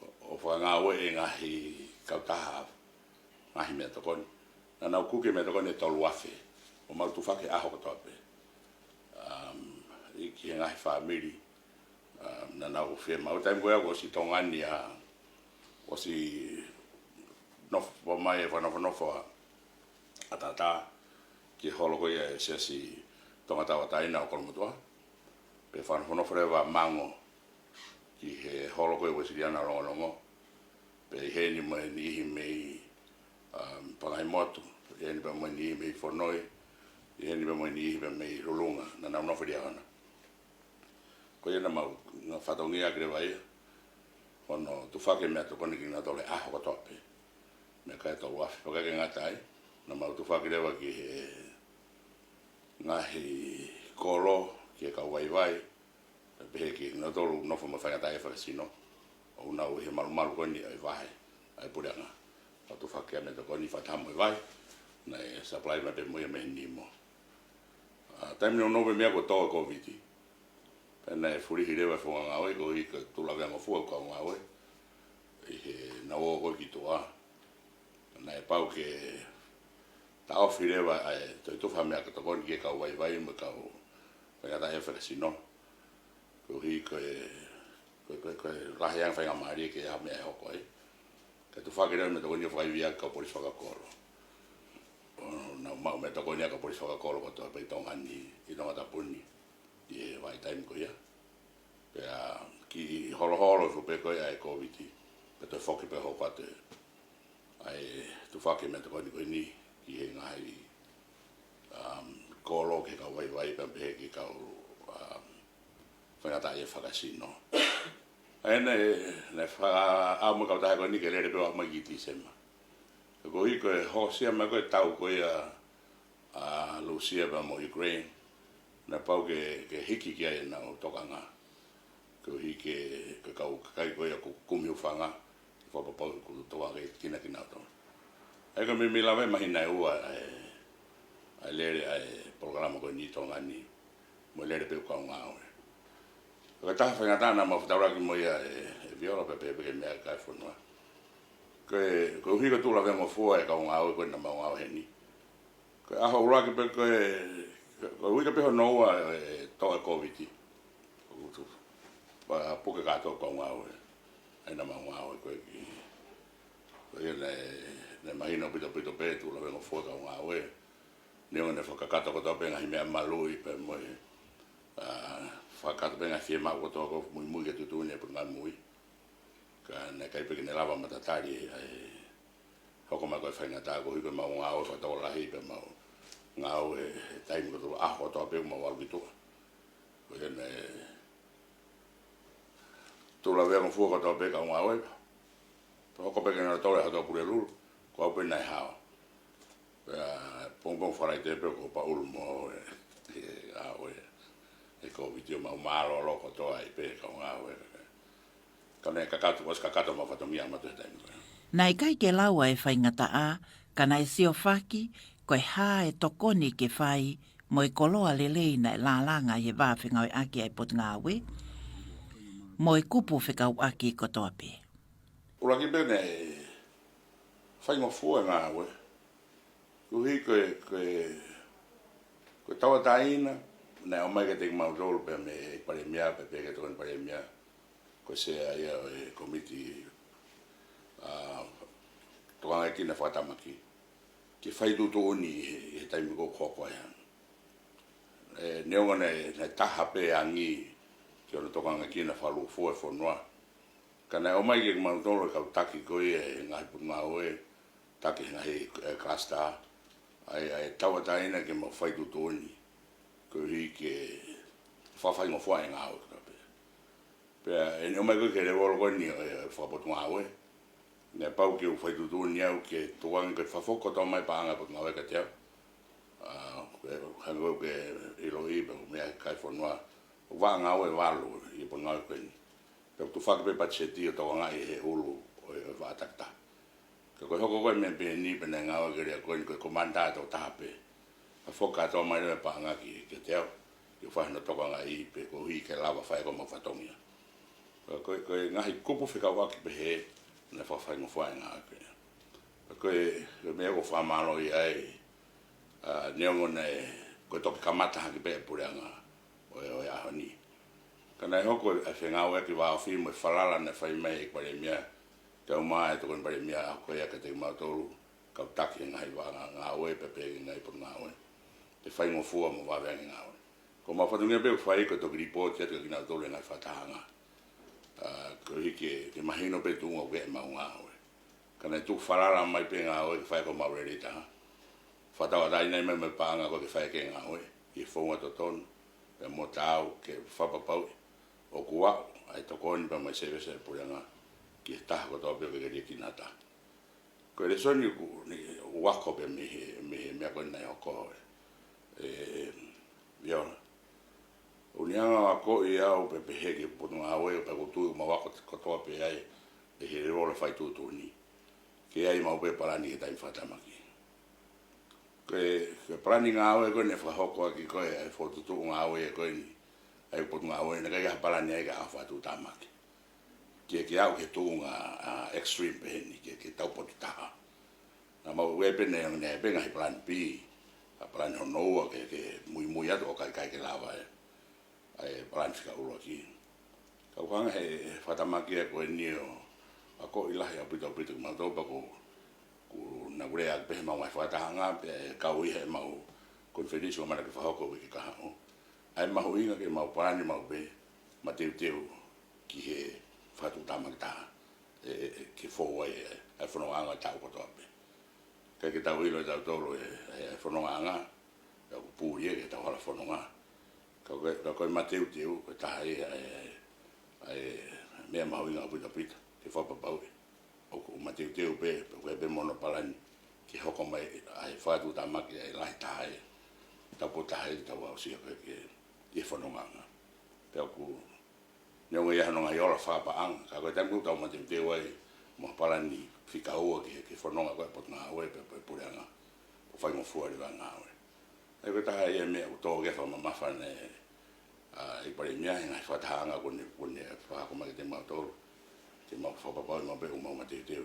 ʻo, ʻo fakangāueʻi e ngaahi kautaha, ngaahi meʻatokoni. Naʻa nau kuki e meʻatokoni ʻe tolu afe, ʻo mau tufaki ʻaho kotoa pē. Um, ʻi, ki he ngaahi fāmili, um, naʻa nau fiemaʻu. Taimi ko ia kuo ʻosi Tonga ni ʻa, ʻosi nofo mai e fakanofonofo ʻa ʻAtatā ki he holo ko ia ʻa e Siasi Tonga Tauʻatāina ʻo Kolomotuʻa. Pea fakanofonofo leva ʻa Mango ki he holo ko ia ʻa e Uēsiliana ʻo Longolongo. Pea ʻi heni mo e niʻihi mei, um, Pangaimotu, ʻi heni pea mo e niʻihi mei Fonoi, ʻi heni pea mo e niʻihi pea mei Lulunga, naʻa nau nofo ʻi Liahona. Ko ia naʻa mau, naʻa fatongia ʻaki leva ia, hono tufaki e meʻatokoni kinautolu he ʻaho kotoa pē. Meʻakai ʻe tolu afe, pea ʻikai ke ngata ai, naʻa mau tufaki leva ki he ngaahi kolo, ki he kau vaivai, pea pehē kinautolu ʻoku nofo mo e faingataʻaʻia fakakasino, ʻoku nau ʻi he malumalu ko eni ʻo e vahe ʻa e puleʻanga. Mau tufaki ʻa e meʻatokoni fakataha mo e vai, naʻe supply mai pē mo ia mei Nimo. ʻA, taimi nounou pē meʻa kuo tō e Kōviti. Pea naʻe fulihi leva e founga ngāue, koeʻuhi ko e tuʻu laveangofua e kau ngāue ʻi heʻenau ō ko ē ki tuʻa. Naʻe pau ke taʻofi leva ʻa e toe tufa meʻatokoni ki he kau vaivai mo e kau faingataʻaʻia fakakasino. Koeʻuhi ko e, ko e, ko e, ko e lahi ange faingamālie ke ʻi ai ha meʻa ʻe hoko ai. Kae tufaki leva e meʻatokoni ʻo fakaivia ki he kau polisi fakakolo. ʻO nau maʻu meʻatokoni ʻa e kau polisi fakakolo kotoa pē ʻi Tonga ni, ʻi Tongatapu ni, ʻi he vahaʻa taimi ko ia. Pea kiʻi holoholo fuʻu pē ko ia ʻa e Kōviti, pea toe foki pē hoko atu ʻa e tufaki e meʻatokoni ko eni ki he ngaahi, um, kolo, ki he kau vaivai, pea pehē ki he kau, um, faingataʻaʻia fakakasino. ʻA ia naʻe, naʻe fakaʻamu e kautaha ko eni ke lele pē ʻo aʻu mai ki Tīsema. Koeʻuhi ko e hoosia mai ko ē e tau ko ia ʻa Lūsia pea mo Ukraine, naʻe pau ke, ke hiki ki ai ʻenau tokanga. Koeʻuhi ko e, ko e kau kakai ko ia ʻoku kumi hūfanga, ke fakapapauʻi ʻoku tokanga ki ai kinautolu. ʻA ia ko e meimei lava e māhina ʻe ua ʻa e, ʻa e lele ʻa e polokalama ko eni ʻi Tonga ni, mo e lele pē ʻa e kau ngāue. Ko e taha e faingataʻa naʻa mau fetaulaki mo ia ʻe, ʻe Viola pea pehē pē ki he meʻakai e fonua. Ko e, koeʻuhi ko e tuʻu laveangofua e kau ngāue ko ē naʻa mau ngāue heni. Ko e ʻaho ʻuluaki pē ko e, ko e uike pē hono ua e tō e Kōviti, ʻoku tuʻu, pea puke kātoa e kau ngāue. ʻA ia naʻa mau ngāue ko ē ki, ko ia naʻe, naʻe mahino ʻaupito ʻaupito pē e tuʻu laveangofua e kau ngāue. Neongo naʻe fakakakato kotoa pē e ngaahi meʻa maluʻi pea mo e, ʻa, fakakakato pē e ngaahi fiemaʻu kotoa ʻoku muimui ki he tuʻutuʻuni ʻa e Potungāue Mui. Ka naʻe ʻikai pē ke ne lava ʻo matatali ʻa e hoko mai ko ē e faingataʻa koeʻuhi ko ʻemau ngāue fakatokolahi pea mau ngāue he taimi kotoa, ʻaho kotoa pē ʻoku mau ʻalu ki tuʻa. Ko ia naʻe tuʻu laveangofua kotoa pē e kau ngāue. Pea hoko pē kinautolu ʻi he Hotu ʻa Pulelulu, ko au pē naʻe hao. Pea pongipongi Falaite pē kuo paʻulu mo e, e ngāue ʻa e Kōviti ʻo mau mālōlō kotoa ai pē e kau ngāue. Ka naʻe kakato, ʻosi kakato ʻemau fatongia ʻamanaki he taimi ko ē. Naʻe ʻikai ke lau ʻa e faingataʻa, ka naʻe siofaki ko e hā e tokoni ke fai mo e koloa lelei naʻe lālanga ʻi he vā fengāueʻaki ʻa e Potungāue mo e kupu fekauʻaki kotoa pē. ʻUluaki pē naʻe faingofua e ngāue. Koeʻuhi ko e, ko e, ko e tauʻatāina naʻe ʻomai kiate kimautolu pē mei he Palēmia, pea pehē ki he Tokoni Palēmia, ko e sea ia ʻo e kōmiti, ʻa, tokangaekina fakatamaki, ke fai tuʻutuʻuni ʻi he, ʻi he taimi ko ē ʻoku hoko ai. ʻE, neongo naʻe, naʻe taha pē e angi ki hono tokangaekina fakalūkufua e fonua, ka naʻe ʻomai kiate kimautolu ʻe he kau taki ko ia ʻi he ngaahi potungāue, taki he ngaahi, ʻe, cluster, ʻa e, ʻa e tauʻatāina ke mau fai tuʻutuʻuni, koeʻuhi ke fakafaingofua e ngāue kotoa pē. Pea ʻi heʻene ʻomai ko ē ki he lēvolo ko eni ʻo e, ʻo e fakapotungāue, naʻe pau ke u fai tuʻutuʻuni au ke tukuange ke fakahoko kotoa mai e paʻanga ʻa e potungāue kiate au. ʻA, ke, hangē ko ē ʻoku ke ʻiloʻi pē ʻoku meʻa he kakai e fonua, ʻoku vaʻa ngāue ʻe valu ʻi he potungāue ko eni. Pea ʻoku tufaki pē patiseti ʻo tokangaʻi ʻe he ʻulu ʻo e, ʻo e vaʻa takitaha. Ka ko e hoko ko ē e meʻa pehē ni pea naʻe ngāueʻaki e lea ko eni ko e commander ʻe toko taha pē. Ka foki kātoa mai leva e paʻanga ki, kiate au, ke u fai hono tokangaʻi pē koeʻuhi ke lava fai ko ē ʻemau fatongia. Ka ko e, ko e ngaahi kupu fekauʻaki pehē naʻe fakafaingofua ai e ngāue ko ē. Ka ko e, ko e meʻa ʻoku ou fakamālō ai, ʻa, neongo naʻe, ko e toki kamata hake pē e puleʻanga ʻo e, ʻo e ʻaho ni. Ka naʻe hoko e fengāueʻaki vāofi mo e falala naʻe fai mai ʻe he Palēmia, kae ʻumaʻā e Tokoni Palēmia ʻo aʻu ko ia kiate kimautolu kau taki e ngaahi vaʻa ngāue pea pehē ki he ngaahi potungāue, ke faingofua mo vave ange e ngāue. Ko ʻemau fatongia pē ʻoku fai ko e toki lipooti atu kiate kinautolu e ngaahi fakatahaʻanga, ʻa, koeʻuhi ke, ke mahino pē e tuʻunga ʻoku ʻi ai ʻemau ngāue. Ka naʻe tuku falala mai pē e ngāue ke fai ko ʻemau lelei taha. Fakatauʻatāinaʻi mai mo e paʻanga ko ē ke fai ʻaki e ngāue ʻi he founga totonu pea mo taau, ke fakapapauʻi ʻoku aʻu ʻa e tokoni pea mo e sēvesi ʻa e puleʻanga ki he taha kotoa pē ʻoku ʻikai ke liʻekina ha taha. Ko e lēsoni ʻoku, ne u ako pē mei he, mei he meʻa ko ē naʻe hoko ē, ʻe Viola. ʻOku ne hanga ʻo akoʻi au pē pehē ki he potungāue, pea ʻoku ou tui ʻoku mau ako kotoa pē ai ʻi he lēvolo fai tuʻutuʻuni, ke ʻi ai maʻu pē e palani ki he taimi fakatamaki. Ko e, ko e palani ngāue ko ē naʻe fakahoko ʻaki ko ē ʻa e fokotuʻutuʻu ngāue ko eni ʻa e potungāue, naʻe ʻikai ha palani ai ki he ʻaho fakatuʻutāmaki. Ke, ke aʻu ki he tuʻunga, ʻa, extreme pehē ni, ke, ke taupotu taha. Naʻa mau ʻi ai pē, naʻe, naʻe ʻi ai pē ngaahi palani B, ʻa, palani hono ua ke, ke muimui atu ʻo ka ʻikai ke lava e, ʻa e palani fika ʻuluaki. Ka ʻoku hanga ʻe he, he fakatamaki ko eni ʻo akoʻi lahi ʻaupito ʻaupito kimautolu, pea ʻoku, ʻoku, naʻa ku lea pē heʻemau ngaahi fakatahaʻanga pea ʻe kau ʻi heʻemau konifelenisi ʻoku ʻamanaki ke fakahoko ʻi he uike kahaʻu, ʻa e mahuʻinga ke mau palani maʻu pē, mateuteu ki he fakatuʻutāmaki taha, ʻe, ʻe, ʻe, ke fou ai e, ʻa e fonongaʻanga ʻo e taʻu kotoa pē. ʻIkai ke tau ʻilo ʻe tautolu e, e, e fonongaʻanga, ʻa ia ʻoku puli ia ki heʻetau hala fononga. Ka ko e, ka ko e mateuteu, ko e taha ia ʻa e, ʻa e, ʻa e meʻa mahuʻinga ʻaupito ʻaupito, ke fakapapauʻi ʻoku mateuteu pē, pea ʻoku ʻi ai pē mo hono palani ke hoko mai ʻa e fakatuʻutāmaki ʻa e lahi taha ē, taupotu taha ē, tau aʻusia ko ē ki he, ki he fonongaʻanga. Pea ʻoku, neongo ia hono ngaahi ola fakapaʻanga, ka ko e taimi ʻoku tau mateuteu ai mo ha palani fika ua ki he, ki he fononga ko ē ʻa e potungāue pea, pea puleʻanga, ʻoku faingofua leva e ngāue. ʻA ia ko e taha ia e meʻa ʻoku tō ki ai e fakamamafa ʻa e, ʻa, ʻEiki Palēmia he ngaahi fakatahaʻanga kuo ne, kuo ne fakahoko mai kiate kimautolu, ke mau fakapapauʻi maʻu pē ʻoku mau mateuteu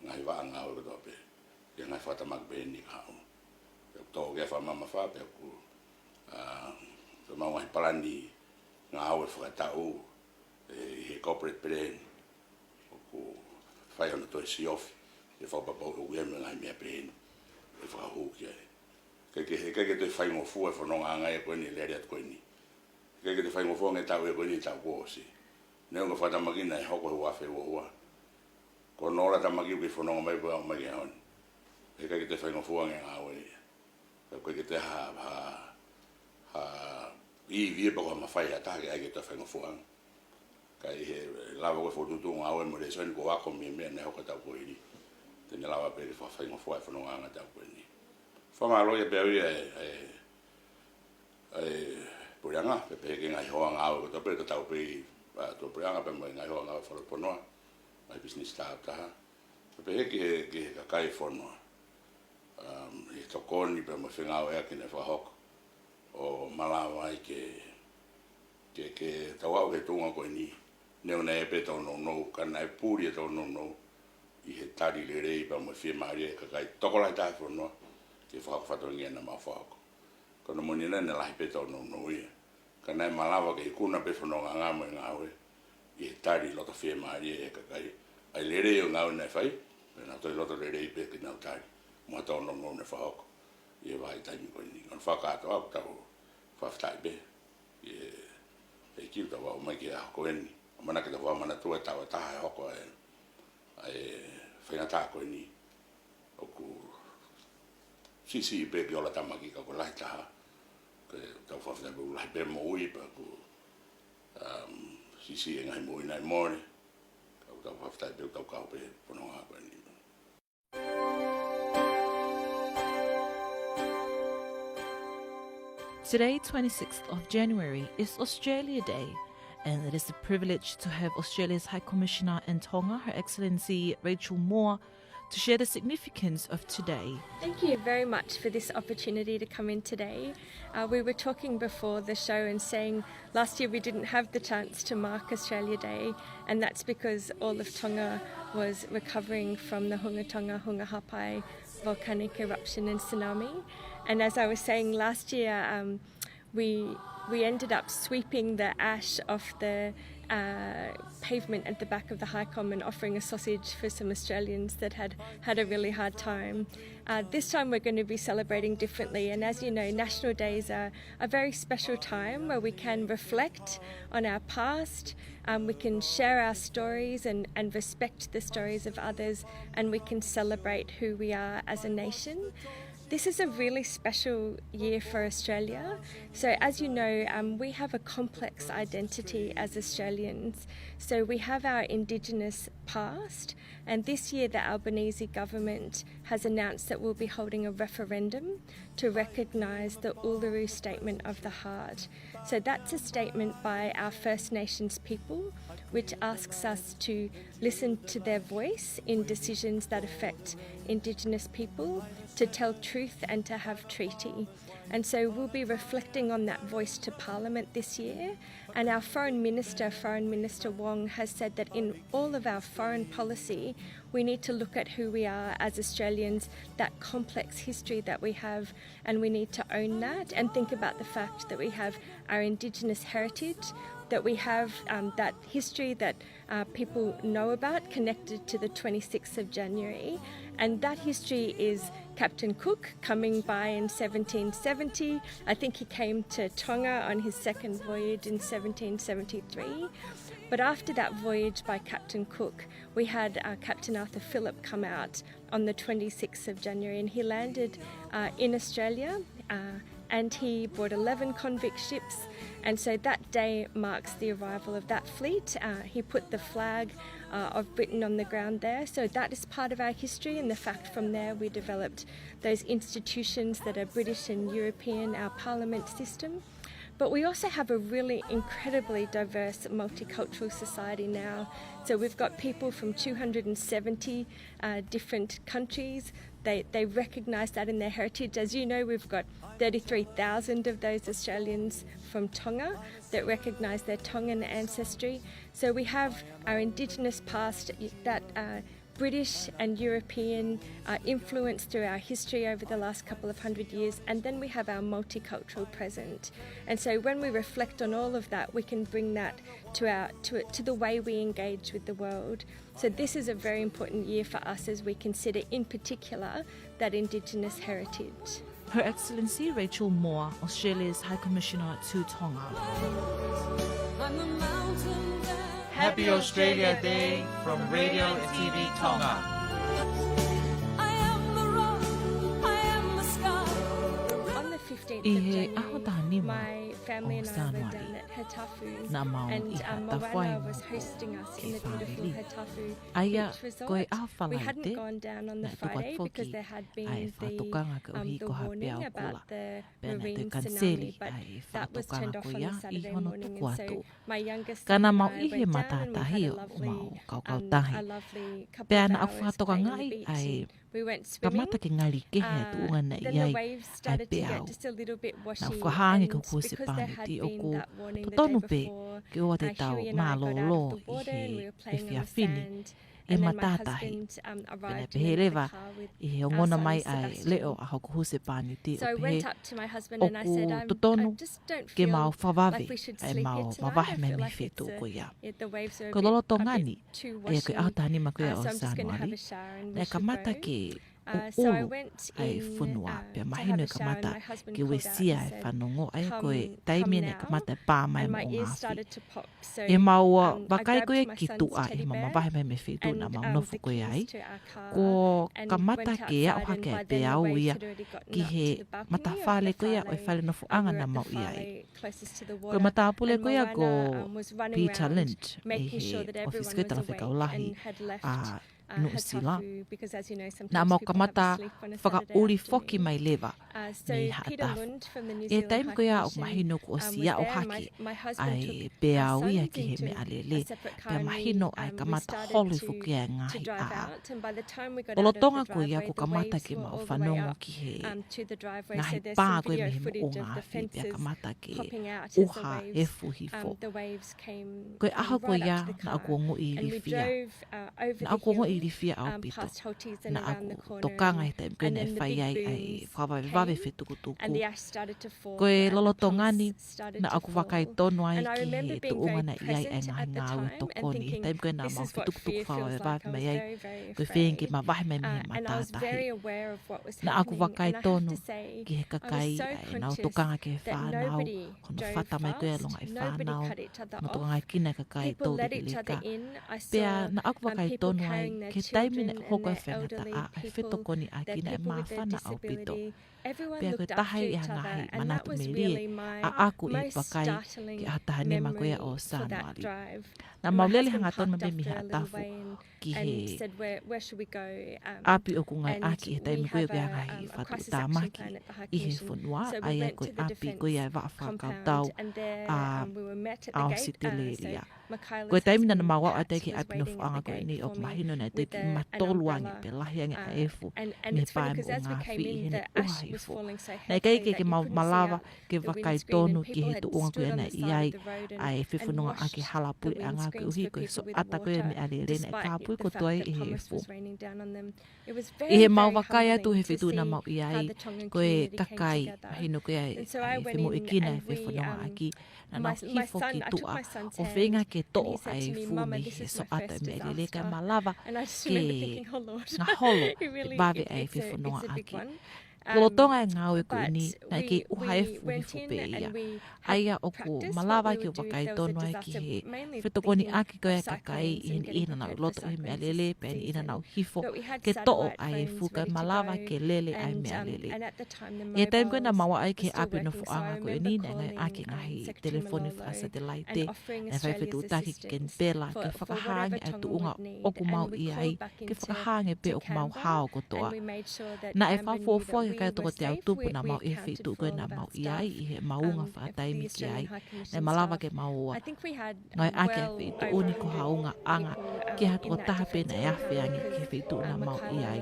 e ngaahi vaʻa ngāue kotoa pē ʻi he ngaahi fakatamaki pehē ni kahaʻu. Pea ʻoku tō ki ai e fakamamafa pea ʻoku, ʻa, ko ʻemau ngaahi palani ngāue fakataʻu, ʻe, ʻi he corporate plan, ʻoku fai hono toe siofi, ke fakapapauʻi ʻoku ʻi ai mo e ngaahi meʻa pehē ni ʻe fakahū ki ai. ʻIkai ke, ʻikai ke toe faingofua e fonongaʻanga ia ko eni, lele atu ko eni. ʻIkai ke toe faingofua ange e taʻu ia ko eni he taʻu kuo ʻosi. Neongo e fakatamaki naʻe hoko he ua afe ua ua. Ko hono ola e tamaki ʻoku kei fononga mai pea ʻomai ki he ʻaho ni. ʻIkai ke toe faingofua ange e ngāue ia. Ka ʻoku ʻikai ke toe ha, ha, ha ivi ia pe ko ha mafai ʻa ha taha ke ʻai ke toe faingofua ange. Ka ʻi he lava ko ē e fokotuʻutuʻu ngāue mo e lēsoni kuo u ako mei he meʻa naʻe hoko he taʻu kuo hili, te ne lava pē ke fakafaingofua e fonongaʻanga he taʻu ko eni. Fakamālō ia pea ʻoku ʻi ai e, e, e puleʻanga, pea pehē ki he ngaahi hoa ngāue kotoa pē, tatau pē ʻa e tuʻa puleʻanga pea mo e ngaahi hoa ngāue fakalotofonua, ngaahi pisinisi tāutaha. Pea pehē ki he, ki he kakai e fonua, um, ʻi he tokoni pea mo e fengāueʻaki naʻe fakahoko, ʻo malava ai ke, ke, ke tau aʻu ki he tuʻunga ko eni, neongo naʻe ʻi ai pē ʻetau nounou, ka naʻe puli ʻetau nounou ʻi he tali lelei pea mo e fiemālie ʻa e kakai tokolahi taha he fonua ke fakahoko e fatongia naʻa mau fakahoko. Ko hono moʻoni naʻe lahi pē ʻetau nounou ia, ka naʻe malava ke ikuna pē e fonongaʻanga mo e ngāue ʻi he tali loto fiemālie ʻa e kakai, ʻa e lelei ʻo e ngāue naʻe fai, pea nau toe loto lelei pē ke nau tali mo ʻetau nounou naʻe fakahoko ʻi he vahaʻa taimi ko eni. Ko hono fakakātoa ʻoku tau fakafetaʻi pē ki he ʻEiki ʻoku tau aʻu mai ki he ʻaho ko eni. ʻAmanaki ke tau fakamanatua e taʻu ʻe taha e hoko ʻa e, ʻa e faingataʻa ko eni. ʻOku siʻisiʻi pē ke ola e tamaki ka ʻoku lahi taha. Ko ʻetau fakafetaʻi pē ʻoku lahi pē e moʻui pea ʻoku, um, Sisi e ngaahi moʻui naʻe mole. Kau tau fakafetaʻi pē ʻoku tau kau pē he fononga hapa ni. Today, twenty-sixth of January, is Australia Day, and it is a privilege to have Australia's High Commissioner in Tonga, Her Excellency Rachel Moore, to share the significance of today. Thank you very much for this opportunity to come in today. Uh, we were talking before the show and saying last year we didn't have the chance to mark Australia Day, and that's because all of Tonga was recovering from the Hunga Tonga, Hunga Haʻapai volcanic eruption and tsunami. And as I was saying last year, um, we, we ended up sweeping the ash off the, uh, pavement at the back of the High Com and offering a sausage for some Australians that had had a really hard time. Uh, this time we're gonna be celebrating differently. And as you know, National Days are a very special time where we can reflect on our past, um, we can share our stories and, and respect the stories of others, and we can celebrate who we are as a nation. This is a really special year for Australia. So as you know, um, we have a complex identity as Australians. So we have our Indigenous past, and this year the Albanese government has announced that we'll be holding a referendum to recognise the Uluru Statement of the Heart. So that's a statement by our First Nations people, which asks us to listen to their voice in decisions that affect Indigenous people, to tell truth and to have treaty. And so we'll be reflecting on that voice to Parliament this year. And our Foreign Minister, Foreign Minister Wong, has said that in all of our foreign policy, we need to look at who we are as Australians, that complex history that we have, and we need to own that and think about the fact that we have our Indigenous heritage, that we have, um, that history that, uh, people know about connected to the twenty-sixth of January. And that history is Captain Cook coming by in seventeen seventy. I think he came to Tonga on his second voyage in seventeen seventy-three. But after that voyage by Captain Cook, we had, uh, Captain Arthur Phillip come out on the twenty-sixth of January, and he landed, uh, in Australia, uh, and he brought eleven convict ships, and so that day marks the arrival of that fleet. Uh, he put the flag, uh, of Britain on the ground there, so that is part of our history, and the fact from there we developed those institutions that are British and European, our parliament system. But we also have a really incredibly diverse multicultural society now. So we've got people from two hundred and seventy, uh, different countries. They, they recognise that in their heritage. As you know, we've got thirty-three thousand of those Australians from Tonga that recognise their Tongan ancestry. So we have our Indigenous past that, uh, British and European, uh, influence through our history over the last couple of hundred years, and then we have our multicultural present. And so when we reflect on all of that, we can bring that to our, to, to the way we engage with the world. So this is a very important year for us as we consider, in particular, that Indigenous heritage. Her Excellency Rachel Moore, Australia's High Commissioner to Tonga. Happy Australia Day from Radio T V Tonga. On the fifteenth of January, my family and I were down at Hetafu, and, um, Moana was hosting us in the beautiful Hetafu beach resort. We hadn't gone down on the Friday because there had been the, um, the warning about the marine tsunami, but that was turned off on the Saturday morning, and so my youngest son and I went down and we had a lovely, um, a lovely couple of hours playing on the beach, and we went swimming. Uh, then the waves started to get just a little bit washy, and because there had been that warning the day before, uh, Huey and I got out of the water and we were playing on the sand. And then my husband, um, arrived in the car with our son Sebastian. So I went up to my husband and I said, "I'm, I just don't feel like we should sleep here tonight. I feel like it's a, it, the waves are a bit, a bit too washy. Uh, so I'm just gonna have a shower and we should go." ʻuʻulu ʻa e fonua, pea mahino e kamata ke uesia e fanongo, ʻa ia ko e taimi naʻe kamata e pā mai e moʻunga afi. ʻI heʻemau vakai ko ia ki tuʻa ʻi heʻemau mavahe mai mei he feituʻu naʻa mau nofo ko ia ai, kuo kamata ke aʻu hake ʻa e peau ia ki he matafale ko ia ʻo e fale nofoʻanga naʻa mau ʻi ai. Ko e matāpule ko ia ko Peter Lynch, ʻi he ʻōfisi ko ia e Talafekau Lahi ʻa Nuʻusila. Naʻa mau kamata fakaʻuli foki mai leva mei Haʻatafu. ʻI he taimi ko ia ʻoku mahino kuo ʻosi aʻu hake ʻa e peau ia ki he meʻalele, pea mahino ʻa e kamata holo foki ʻa e ngaahi ʻaʻa. Lolotonga ko ia kuo kamata ke mau fanongo ki he ngaahi pā ko ia mei he moʻunga afi pea kamata ke ʻuha efu hifo. Ko e ʻaho ko ia naʻa ku ongoʻi ilifia. Naʻa ku ongoʻi ilifia ʻaupito. Naʻa ku tokanga he taimi ko ia naʻe fai ai ʻa e fakavavevave fetukutuku. Ko e lolotonga ni, naʻa ku vakai tonu ai ki he tuʻunga naʻe ʻi ai ʻa e ngaahi ngāue tokoni. He taimi ko ia naʻa mau fetukutuku fakavavevave mai ai, ko e feinga ke mavahe mai mei he matātahi. Naʻa ku vakai tonu ki he kakai ʻa ʻenau tokanga ki he fānau, ko hono fata mai ko ia e longaʻi fānau, hono tokanga ki he kakai toulikalika. Pea naʻa ku vakai tonu ai ki he taimi naʻe hoko ai e faingataʻa, ʻa e fetokoniʻaki naʻe māfana ʻaupito. Pea ko e taha ia ʻi he ngaahi manatu melie ʻaʻaku ʻi he vakai ki he ʻaho taha nima ko ia ʻo Sānuali. Naʻa mau lele hangatonu mai mei Haʻatafu ki he ʻapi ʻoku ngāueʻaki he taimi ko ia ʻoku ʻi ai e ngaahi fakatuʻutāmaki ʻi he fonua, ʻa ia ko e ʻapi ko ia e vaʻa fakakautau ʻa ʻAositelēlia. Ko e taimi naʻa mau aʻu atu ai ki he ʻapi nofoʻanga ko eni, ʻoku mahino naʻe toe kiʻi matolu ange pe lahi ange ʻa e efu mei he pā e moʻunga afi ʻi heʻene ʻuha hifo. Naʻe ʻikai ke, ke mau malava ke vakai tonu ki he tuʻunga ko ia naʻe ʻi ai ʻa e fefonongaʻaki hala puleʻanga koeʻuhi ko e soʻata ko ia e meʻalele naʻe kāpui kotoa ʻi he efu. ʻI heʻemau vakai atu he feituʻu naʻa mau ʻi ai, ko e kakai, mahino ko ia e, ʻa e femoʻuekina e fefonongaʻaki, naʻa nau hifo ki tuʻa ʻo feinga ke toʻo ʻa e efu mei he soʻata e meʻalele kae malava ke ngaholo e vave ʻa e fefonongaʻaki. Lolotonga e ngāue ko eni, naʻe kei ʻuha efu hifo pē ia. ʻA ia ʻoku malava ke vakai tonu ai ki he fetokoniʻaki ko ia e kakai ʻi he niʻihi naʻa nau loto ʻi he meʻalele, pea niʻihi naʻa nau hifo ke toʻo ʻa e efu kae malava ke lele ʻa e meʻalele. ʻI he taimi ko ia naʻa mau aʻu ai ki he ʻapi nofoʻanga ko eni, naʻe ngāueʻaki e ngaahi telefoni fakasatelaite, naʻe fai e fetuʻutaki ki Kenipela ke fakahā ange ʻa e tuʻunga ʻoku mau ʻi ai, ke fakahā ange pē ʻoku mau hao kotoa. Naʻe fakafuofua e kakai toko teau tupu naʻa mau ʻi he feituʻu ko ia naʻa mau ʻi ai ʻi heʻemau unga fakataimi ki ai. Naʻe malava ke mau ngāueʻaki ʻa e feituʻu ni ko ha ungaʻanga ki ha tokotaha pē naʻe afe ange ki he feituʻu naʻa mau ʻi ai.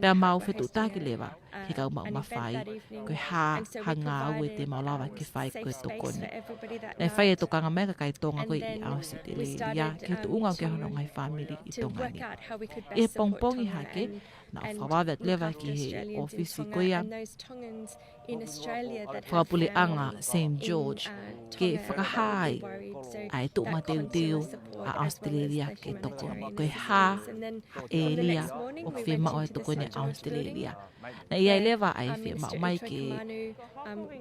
Pea mau fetuʻutaki leva ki he kau maʻu mafai, ko e hā ha ngāue te mau lava ke fai ko e tokoni. Naʻe fai e tokanga mai e kakai Tonga ko ia ʻi ʻAositelēlia ki he tuʻunga ʻoku ʻi ai hono ngaahi fāmili ʻi Tonga ni. ʻI he pongipongi hake, naʻa ku fakavave atu leva ki he ʻōfisi ko ia fakapuleʻanga Saint George ke fakahā ai ʻa e tuʻu mateuteu ʻa ʻAositelēlia ke tokoni. Ko e hā ha ʻēlia ʻoku fiemaʻu ai e tokoni ʻa ʻAositelēlia. Naʻe ʻi ai leva ʻa e fiemaʻu mai ke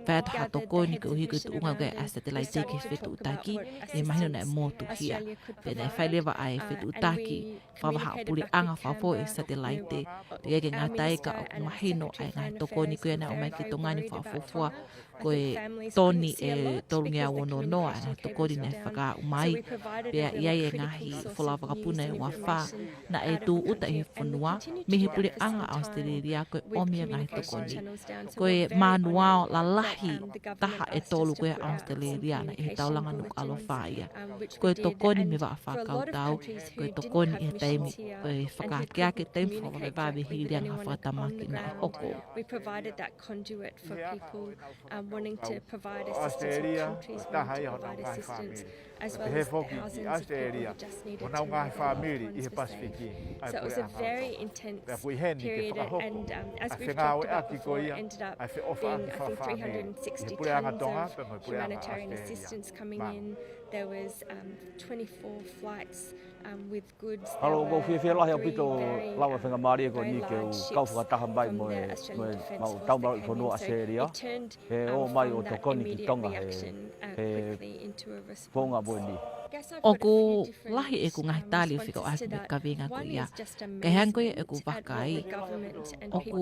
fai atu ha tokoni koeʻuhi ko e tuʻunga ko ia ʻa e satelaite ki he fetuʻutaki, ʻi he mahino naʻe motuhia. Pea naʻe fai leva ʻa e fetuʻutaki fakavahaʻapuleʻanga fakafoʻou e satelaite, teʻeki ai ke ngata ai ka ʻoku mahino ʻa e ngaahi tokoni ko ia naʻe ʻomai ki Tonga ni fakafuofua, ko e toni ʻe tolungeau ono noa ʻa e ngaahi tokoni naʻe fakaaʻu mai. Pea ʻi ai e ngaahi folau vakapuna ʻe ua fā naʻe tūʻuta ʻi he fonua mei he puleʻanga ʻAositelēlia ko e ʻomi e ngaahi tokoni. Ko e manuao lalahi taha ʻe tolu ko ia ʻAositelēlia naʻe ʻi he taulanga Nukuʻalofa ia. Ko e tokoni mei he vaʻa fakakautau, ko e tokoni ʻi he taimi, ko e fakaakeake taimi fakavavevave hili ange ha fakatamaki naʻe hoko. We provided that conduit for people, um, wanting to provide assistance, or countries wanting to provide assistance, as well as the housing support. ʻAositelēlia, mo honau ngaahi fāmili ʻi he Pasifiki, ʻa e puleʻanga ʻo Tonga. Pea ko ʻi heni ke fakahoko ʻa e fengāueʻaki ko ia, ʻa e feʻofaʻaki fakafāmili ʻi he puleʻanga Tonga pea mo e puleʻanga ʻAositelēlia. Mālō. Mālō, ʻoku ou fiefia lahi ʻaupito, Laura, faingamālie ko eni ke u kau fakataha mai mo e, mo e mau taumāloʻi fonua ʻAositelēlia. He ō mai ʻo tokoni ki Tonga he, he founga ko eni. ʻOku lahi ʻeku ngaahi tali ʻo fekauʻaki mo e kaveinga ko ia. Ka ʻi he anga ko ia ʻeku vakai, ʻoku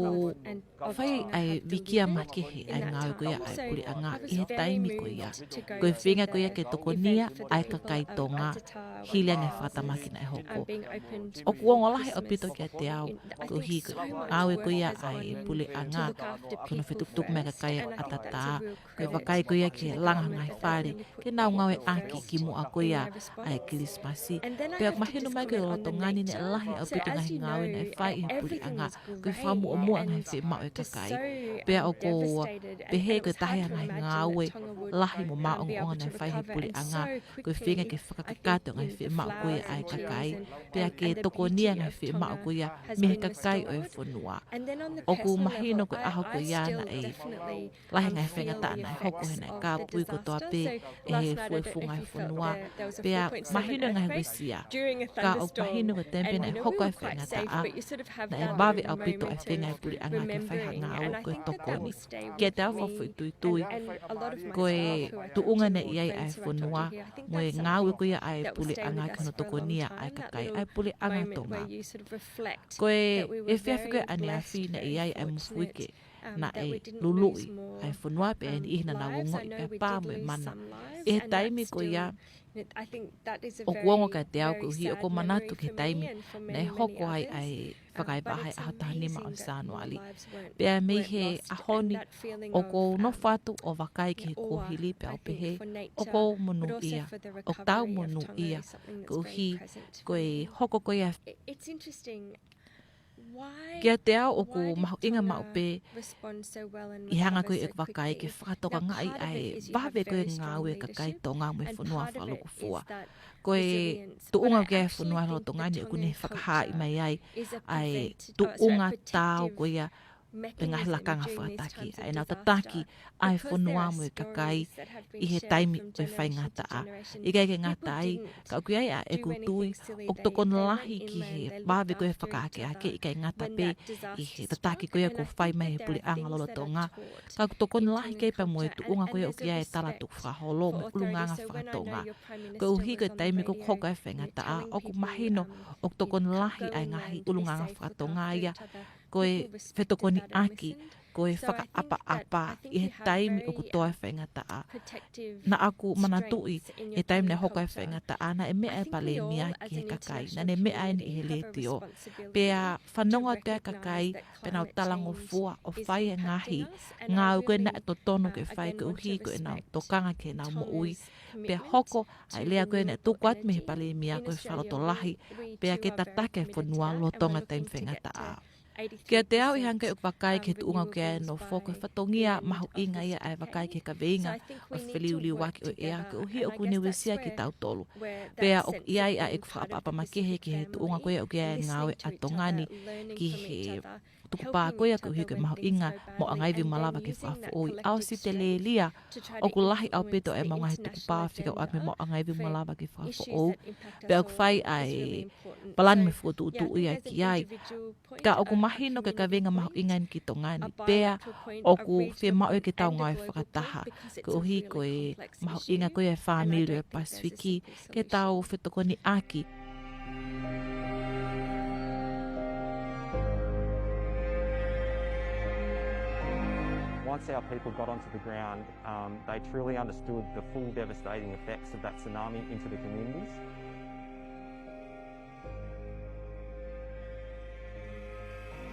fai ʻa e vikia makehe ʻa e ngāue ko ia ʻa e puleʻanga ʻi he taimi ko ia. Ko e feinga ko ia ke tokonia ʻa e kakai Tonga hili ange e fakatamaki naʻe hoko. ʻOku ongo lahi ʻaupito kiate au, koeʻuhi ko e ngāue ko ia ʻa e puleʻanga, ko hono fetukutuku mai e kakai ʻataʻatā, ko e vakai ko ia ke langa e ngaahi fale ke nau ngāueʻaki kimuʻa ko ia ʻa e Kilisimasi. Pea ʻoku mahino mai ko e lolotonga ni naʻe lahi ʻaupito e ngaahi ngāue naʻe fai ʻe he puleʻanga, ko e fakamuʻomuʻa e ngaahi fiemaʻu ʻa e kakai. Pea ʻoku ou pehē ko e taha ia e ngaahi ngāue lahi mo maʻongoʻonga naʻe fai ʻe he puleʻanga, ko e feinga ke fakakakato e ngaahi fiemaʻu ko ia ʻa e kakai, pea ke tokonia e ngaahi fiemaʻu ko ia mei he kakai ʻo e fonua. ʻOku mahino ko e ʻaho ko ia naʻe lahi e ngaahi faingataʻa naʻe hoko he naʻe kāpui kotoa pē ʻe he fuefunga ʻo e fonua. Pea mahino e ngaahi uesia. Ka ʻoku mahino ko e taimi pē naʻe hoko ai e faingataʻa, naʻe vave ʻaupito e feinga ʻa e puleʻanga ke fai ha ngāue ko e tokoni. Kiate au, fakafoʻituitui, ko e tuʻunga naʻe ʻi ai ʻa e fonua mo e ngāue ko ia ʻa e puleʻanga ki hono tokonia ʻa e kakai ʻa e puleʻanga Tonga. Ko e efiafi ko ia ʻaneafi naʻe ʻi ai ʻa e mofuike naʻe luluʻi ʻa e fonua pea ʻi ai e niʻihi naʻa nau ongoʻi pē ʻa e pā mo e mana. ʻI he taimi ko ia, ʻoku ongo kiate au koeʻuhi ʻoku ou manatu ki he taimi naʻe hoko ai ʻa e fakaʻepaʻaha ʻi he ʻaho taha nima ʻo Sānuali. Pea mei he ʻaho ni, ʻoku ou nofo atu ʻo vakai ki he kuohili pea u pehē, ʻoku ou monūʻia, ʻoku tau monūʻia, koeʻuhi ko e hoko ko ia. Kiate au ʻoku mahuʻinga maʻu pē ʻi he anga ko ia ʻeku vakai ke fakatokangaʻi ʻa e vave ko ia e ngāue ʻa e kakai Tonga mo e fonua fakalūkufua. Ko e tuʻunga ko ia ʻa e fonua he lolotonga ni ʻoku ne fakahaaʻi mai ai ʻa e tuʻunga taau ko ia ʻo e ngaahi lakanga fakataki, ʻa ʻenau tataki ʻa e fonua mo e kakai ʻi he taimi ʻo e faingataʻa. ʻIkai ke ngata ai, ka ʻoku ʻi ai ʻa ʻeku tui, ʻoku tokoni lahi ki he vave ko ia e fakaakeake, ʻikai ngata pē ʻi he tataki ko ia kuo fai mai ʻe he puleʻanga lolotonga, ka ʻoku tokoni lahi ki ai pea mo e tuʻunga ko ia ʻoku ʻi ai e tala tukufakaholo mo e ʻulungaanga fakatonga. Koeʻuhi ko e taimi ko ē ʻoku hoko ai e faingataʻa, ʻoku mahino ʻoku tokoni lahi ʻa e ngaahi ʻulungaanga fakatonga ia, ko e fetokoniʻaki, ko e fakaʻapaʻapa ʻi he taimi ʻoku tō ai e faingataʻa. Naʻa ku manatuʻi he taimi naʻe hoko ai e faingataʻa, naʻe meʻa e palēmia ki he kakai, naʻa ne meʻa eni ʻi he letiō. Pea fanongo atu ai e kakai, pea nau talangofua ʻo fai e ngaahi ngāue ko ē naʻe totonu ke fai koeʻuhi ko ʻenau tokanga ki heʻenau moʻui. Pea hoko ʻa e lea ko ē naʻe tuku atu mei he palēmia ko e fakalotolahi, pea ke tataki e fonua lolotonga e taimi faingataʻa. Kiate au, ʻi he anga ko ia ʻeku vakai ki he tuʻunga ʻoku ʻi ai e nofo, ko e fatongia mahuʻinga ia ʻa e vakai ki he kaveinga ʻo e feliuliuaki ʻo e ʻea, koeʻuhi ʻoku ne uesia kitautolu. Pea ʻoku ʻi ai ʻa ʻeku fakaʻapaʻapa makehe ki he tuʻunga ko ia ʻoku ʻi ai e ngāue ʻa Tonga ni ki he tukupā ko ia koeʻuhi ko e mahuʻinga mo e anga ivi mo e malava ke fakafoʻou ʻi ʻAositelēlia. ʻOku lahi ʻaupito ʻemau ngaahi tukupā fekauʻaki mo e anga ivi mo e malava ke fakafoʻou. Pea ʻoku fai ʻa e palani mo e fokotuʻutuʻu ia ki ai. Ka ʻoku mahino ko e kaveinga mahuʻinga eni ki Tonga ni, pea ʻoku fiemaʻu ia ke tau ngāue fakataha, koeʻuhi ko e mahuʻinga ko ia e fāmili ʻo e Pasifiki, ke tau fetokoniʻaki. Once our people got onto the ground, um, they truly understood the full devastating effects of that tsunami into the communities.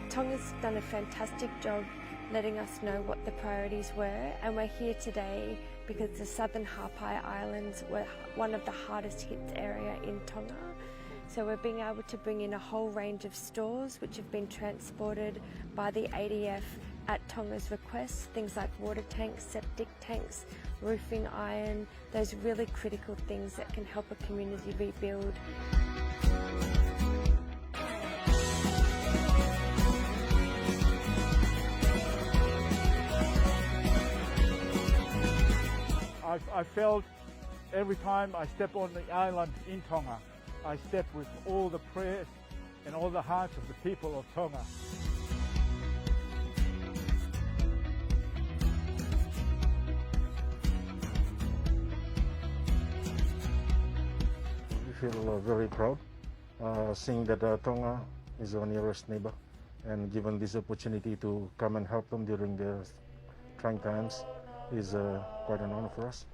Tonga's done a fantastic job letting us know what the priorities were, and we're here today because the Southern Ha'apai Islands were one of the hardest hit area in Tonga. So we're being able to bring in a whole range of stores which have been transported by the A D F at Tonga's request, things like water tanks, septic tanks, roofing iron, those really critical things that can help a community rebuild. I, I felt every time I step on the island in Tonga, I step with all the prayers and all the hearts of the people of Tonga. We feel uh, very proud uh, seeing that uh, Tonga is our nearest neighbor, and given this opportunity to come and help them during their trying times is uh, quite an honor for us.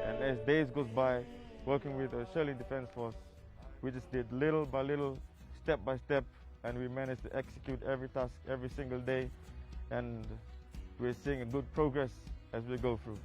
And as days goes by, working with the Australian Defence Force, we just did little by little, step by step, and we managed to execute every task every single day, and we're seeing a good progress as we go through.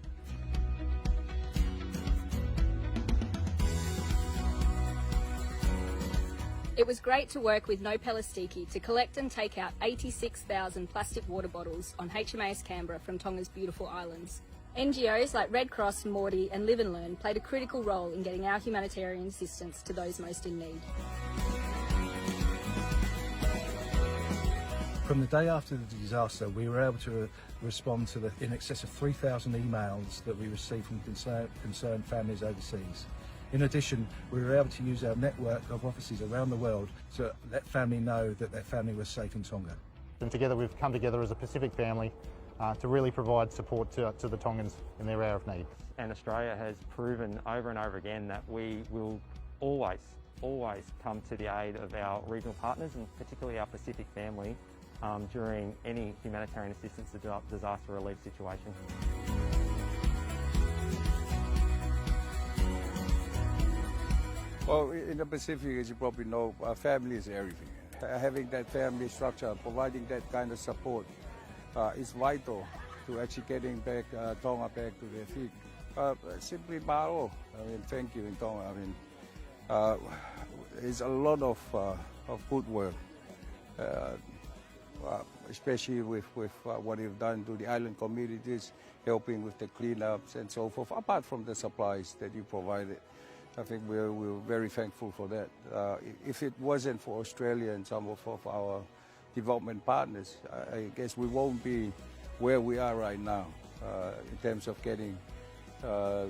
It was great to work with No Palestiki to collect and take out eighty-six thousand plastic water bottles on H M A S Canberra from Tonga's beautiful islands. N G Os like Red Cross, Maudie and Live and Learn played a critical role in getting our humanitarian assistance to those most in need. From the day after the disaster, we were able to respond to the in excess of three thousand emails that we received from concern, concerned families overseas. In addition, we were able to use our network of offices around the world to let family know that their family was safe in Tonga. And together we've come together as a Pacific family uh, to really provide support to, to the Tongans in their hour of need. And Australia has proven over and over again that we will always, always come to the aid of our regional partners and particularly our Pacific family um, during any humanitarian assistance or disaster relief situation. Well, in the Pacific, as you probably know, uh, family is everything. Having that family structure, providing that kind of support uh, is vital to actually getting back uh, Tonga back to their feet. Uh, simply mālō. I mean, thank you in Tonga. I mean, uh, it's a lot of, uh, of good work, uh, uh, especially with, with uh, what you've done to the island communities, helping with the cleanups and so forth, apart from the supplies that you provided. I think we're, we're very thankful for that. Uh, if it wasn't for Australia and some of, of our development partners, I, I guess we won't be where we are right now uh, in terms of getting uh,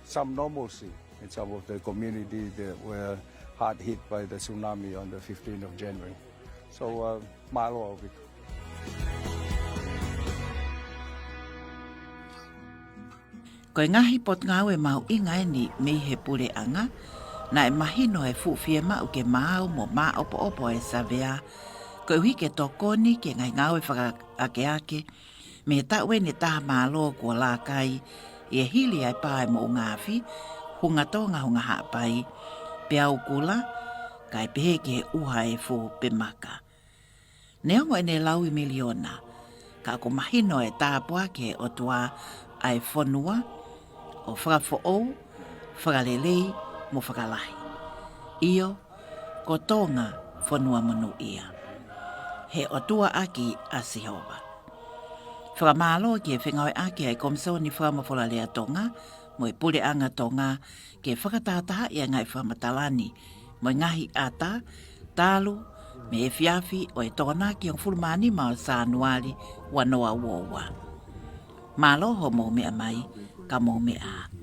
some normalcy in some of the communities that were hard hit by the tsunami on the fifteenth of January. So, uh, mālō ʻaupito. Ko e ngaahi potungāue mahuʻinga eni mei he puleʻanga, naʻe mahino e fuʻu fiemaʻu ke maau mo māʻopoʻopo e savea, koeʻuhi ke tokoni ki he ngaahi ngāue fakaakeake, mei he taʻu eni ʻe taha mālō kuo laka ai, ʻi he hili ʻa e pā ʻa e moʻunga afi, hunga Tonga hunga Haʻapai, pea ʻoku kula, kae pehē ki he ʻuha ʻa e fō pe maka. Neongo ʻene lauimiliona, ka ʻoku mahino e tāpuaki ʻa e ʻOtua ʻa e fonua, ʻo fakafoʻou, fakalelei, mo fakalahi. ʻIo, ko Tonga fonua monūʻia. He ʻOtua ʻaki ʻa Sihova. Fakamālō ki he fengāueʻaki ʻa e Komisoni Fakamafola Lea Tonga, mo e Puleʻanga Tonga, ke fakatahatahaʻi ʻa e ngaahi fakamatala ni, mo e ngaahi ʻata, talu mei he efiafi ʻo e Tokonaki hongofulu mā nima ʻo Sānuali ua noa ua ua. Mālō hoʻomou meʻa mai, ka mou meʻa ā.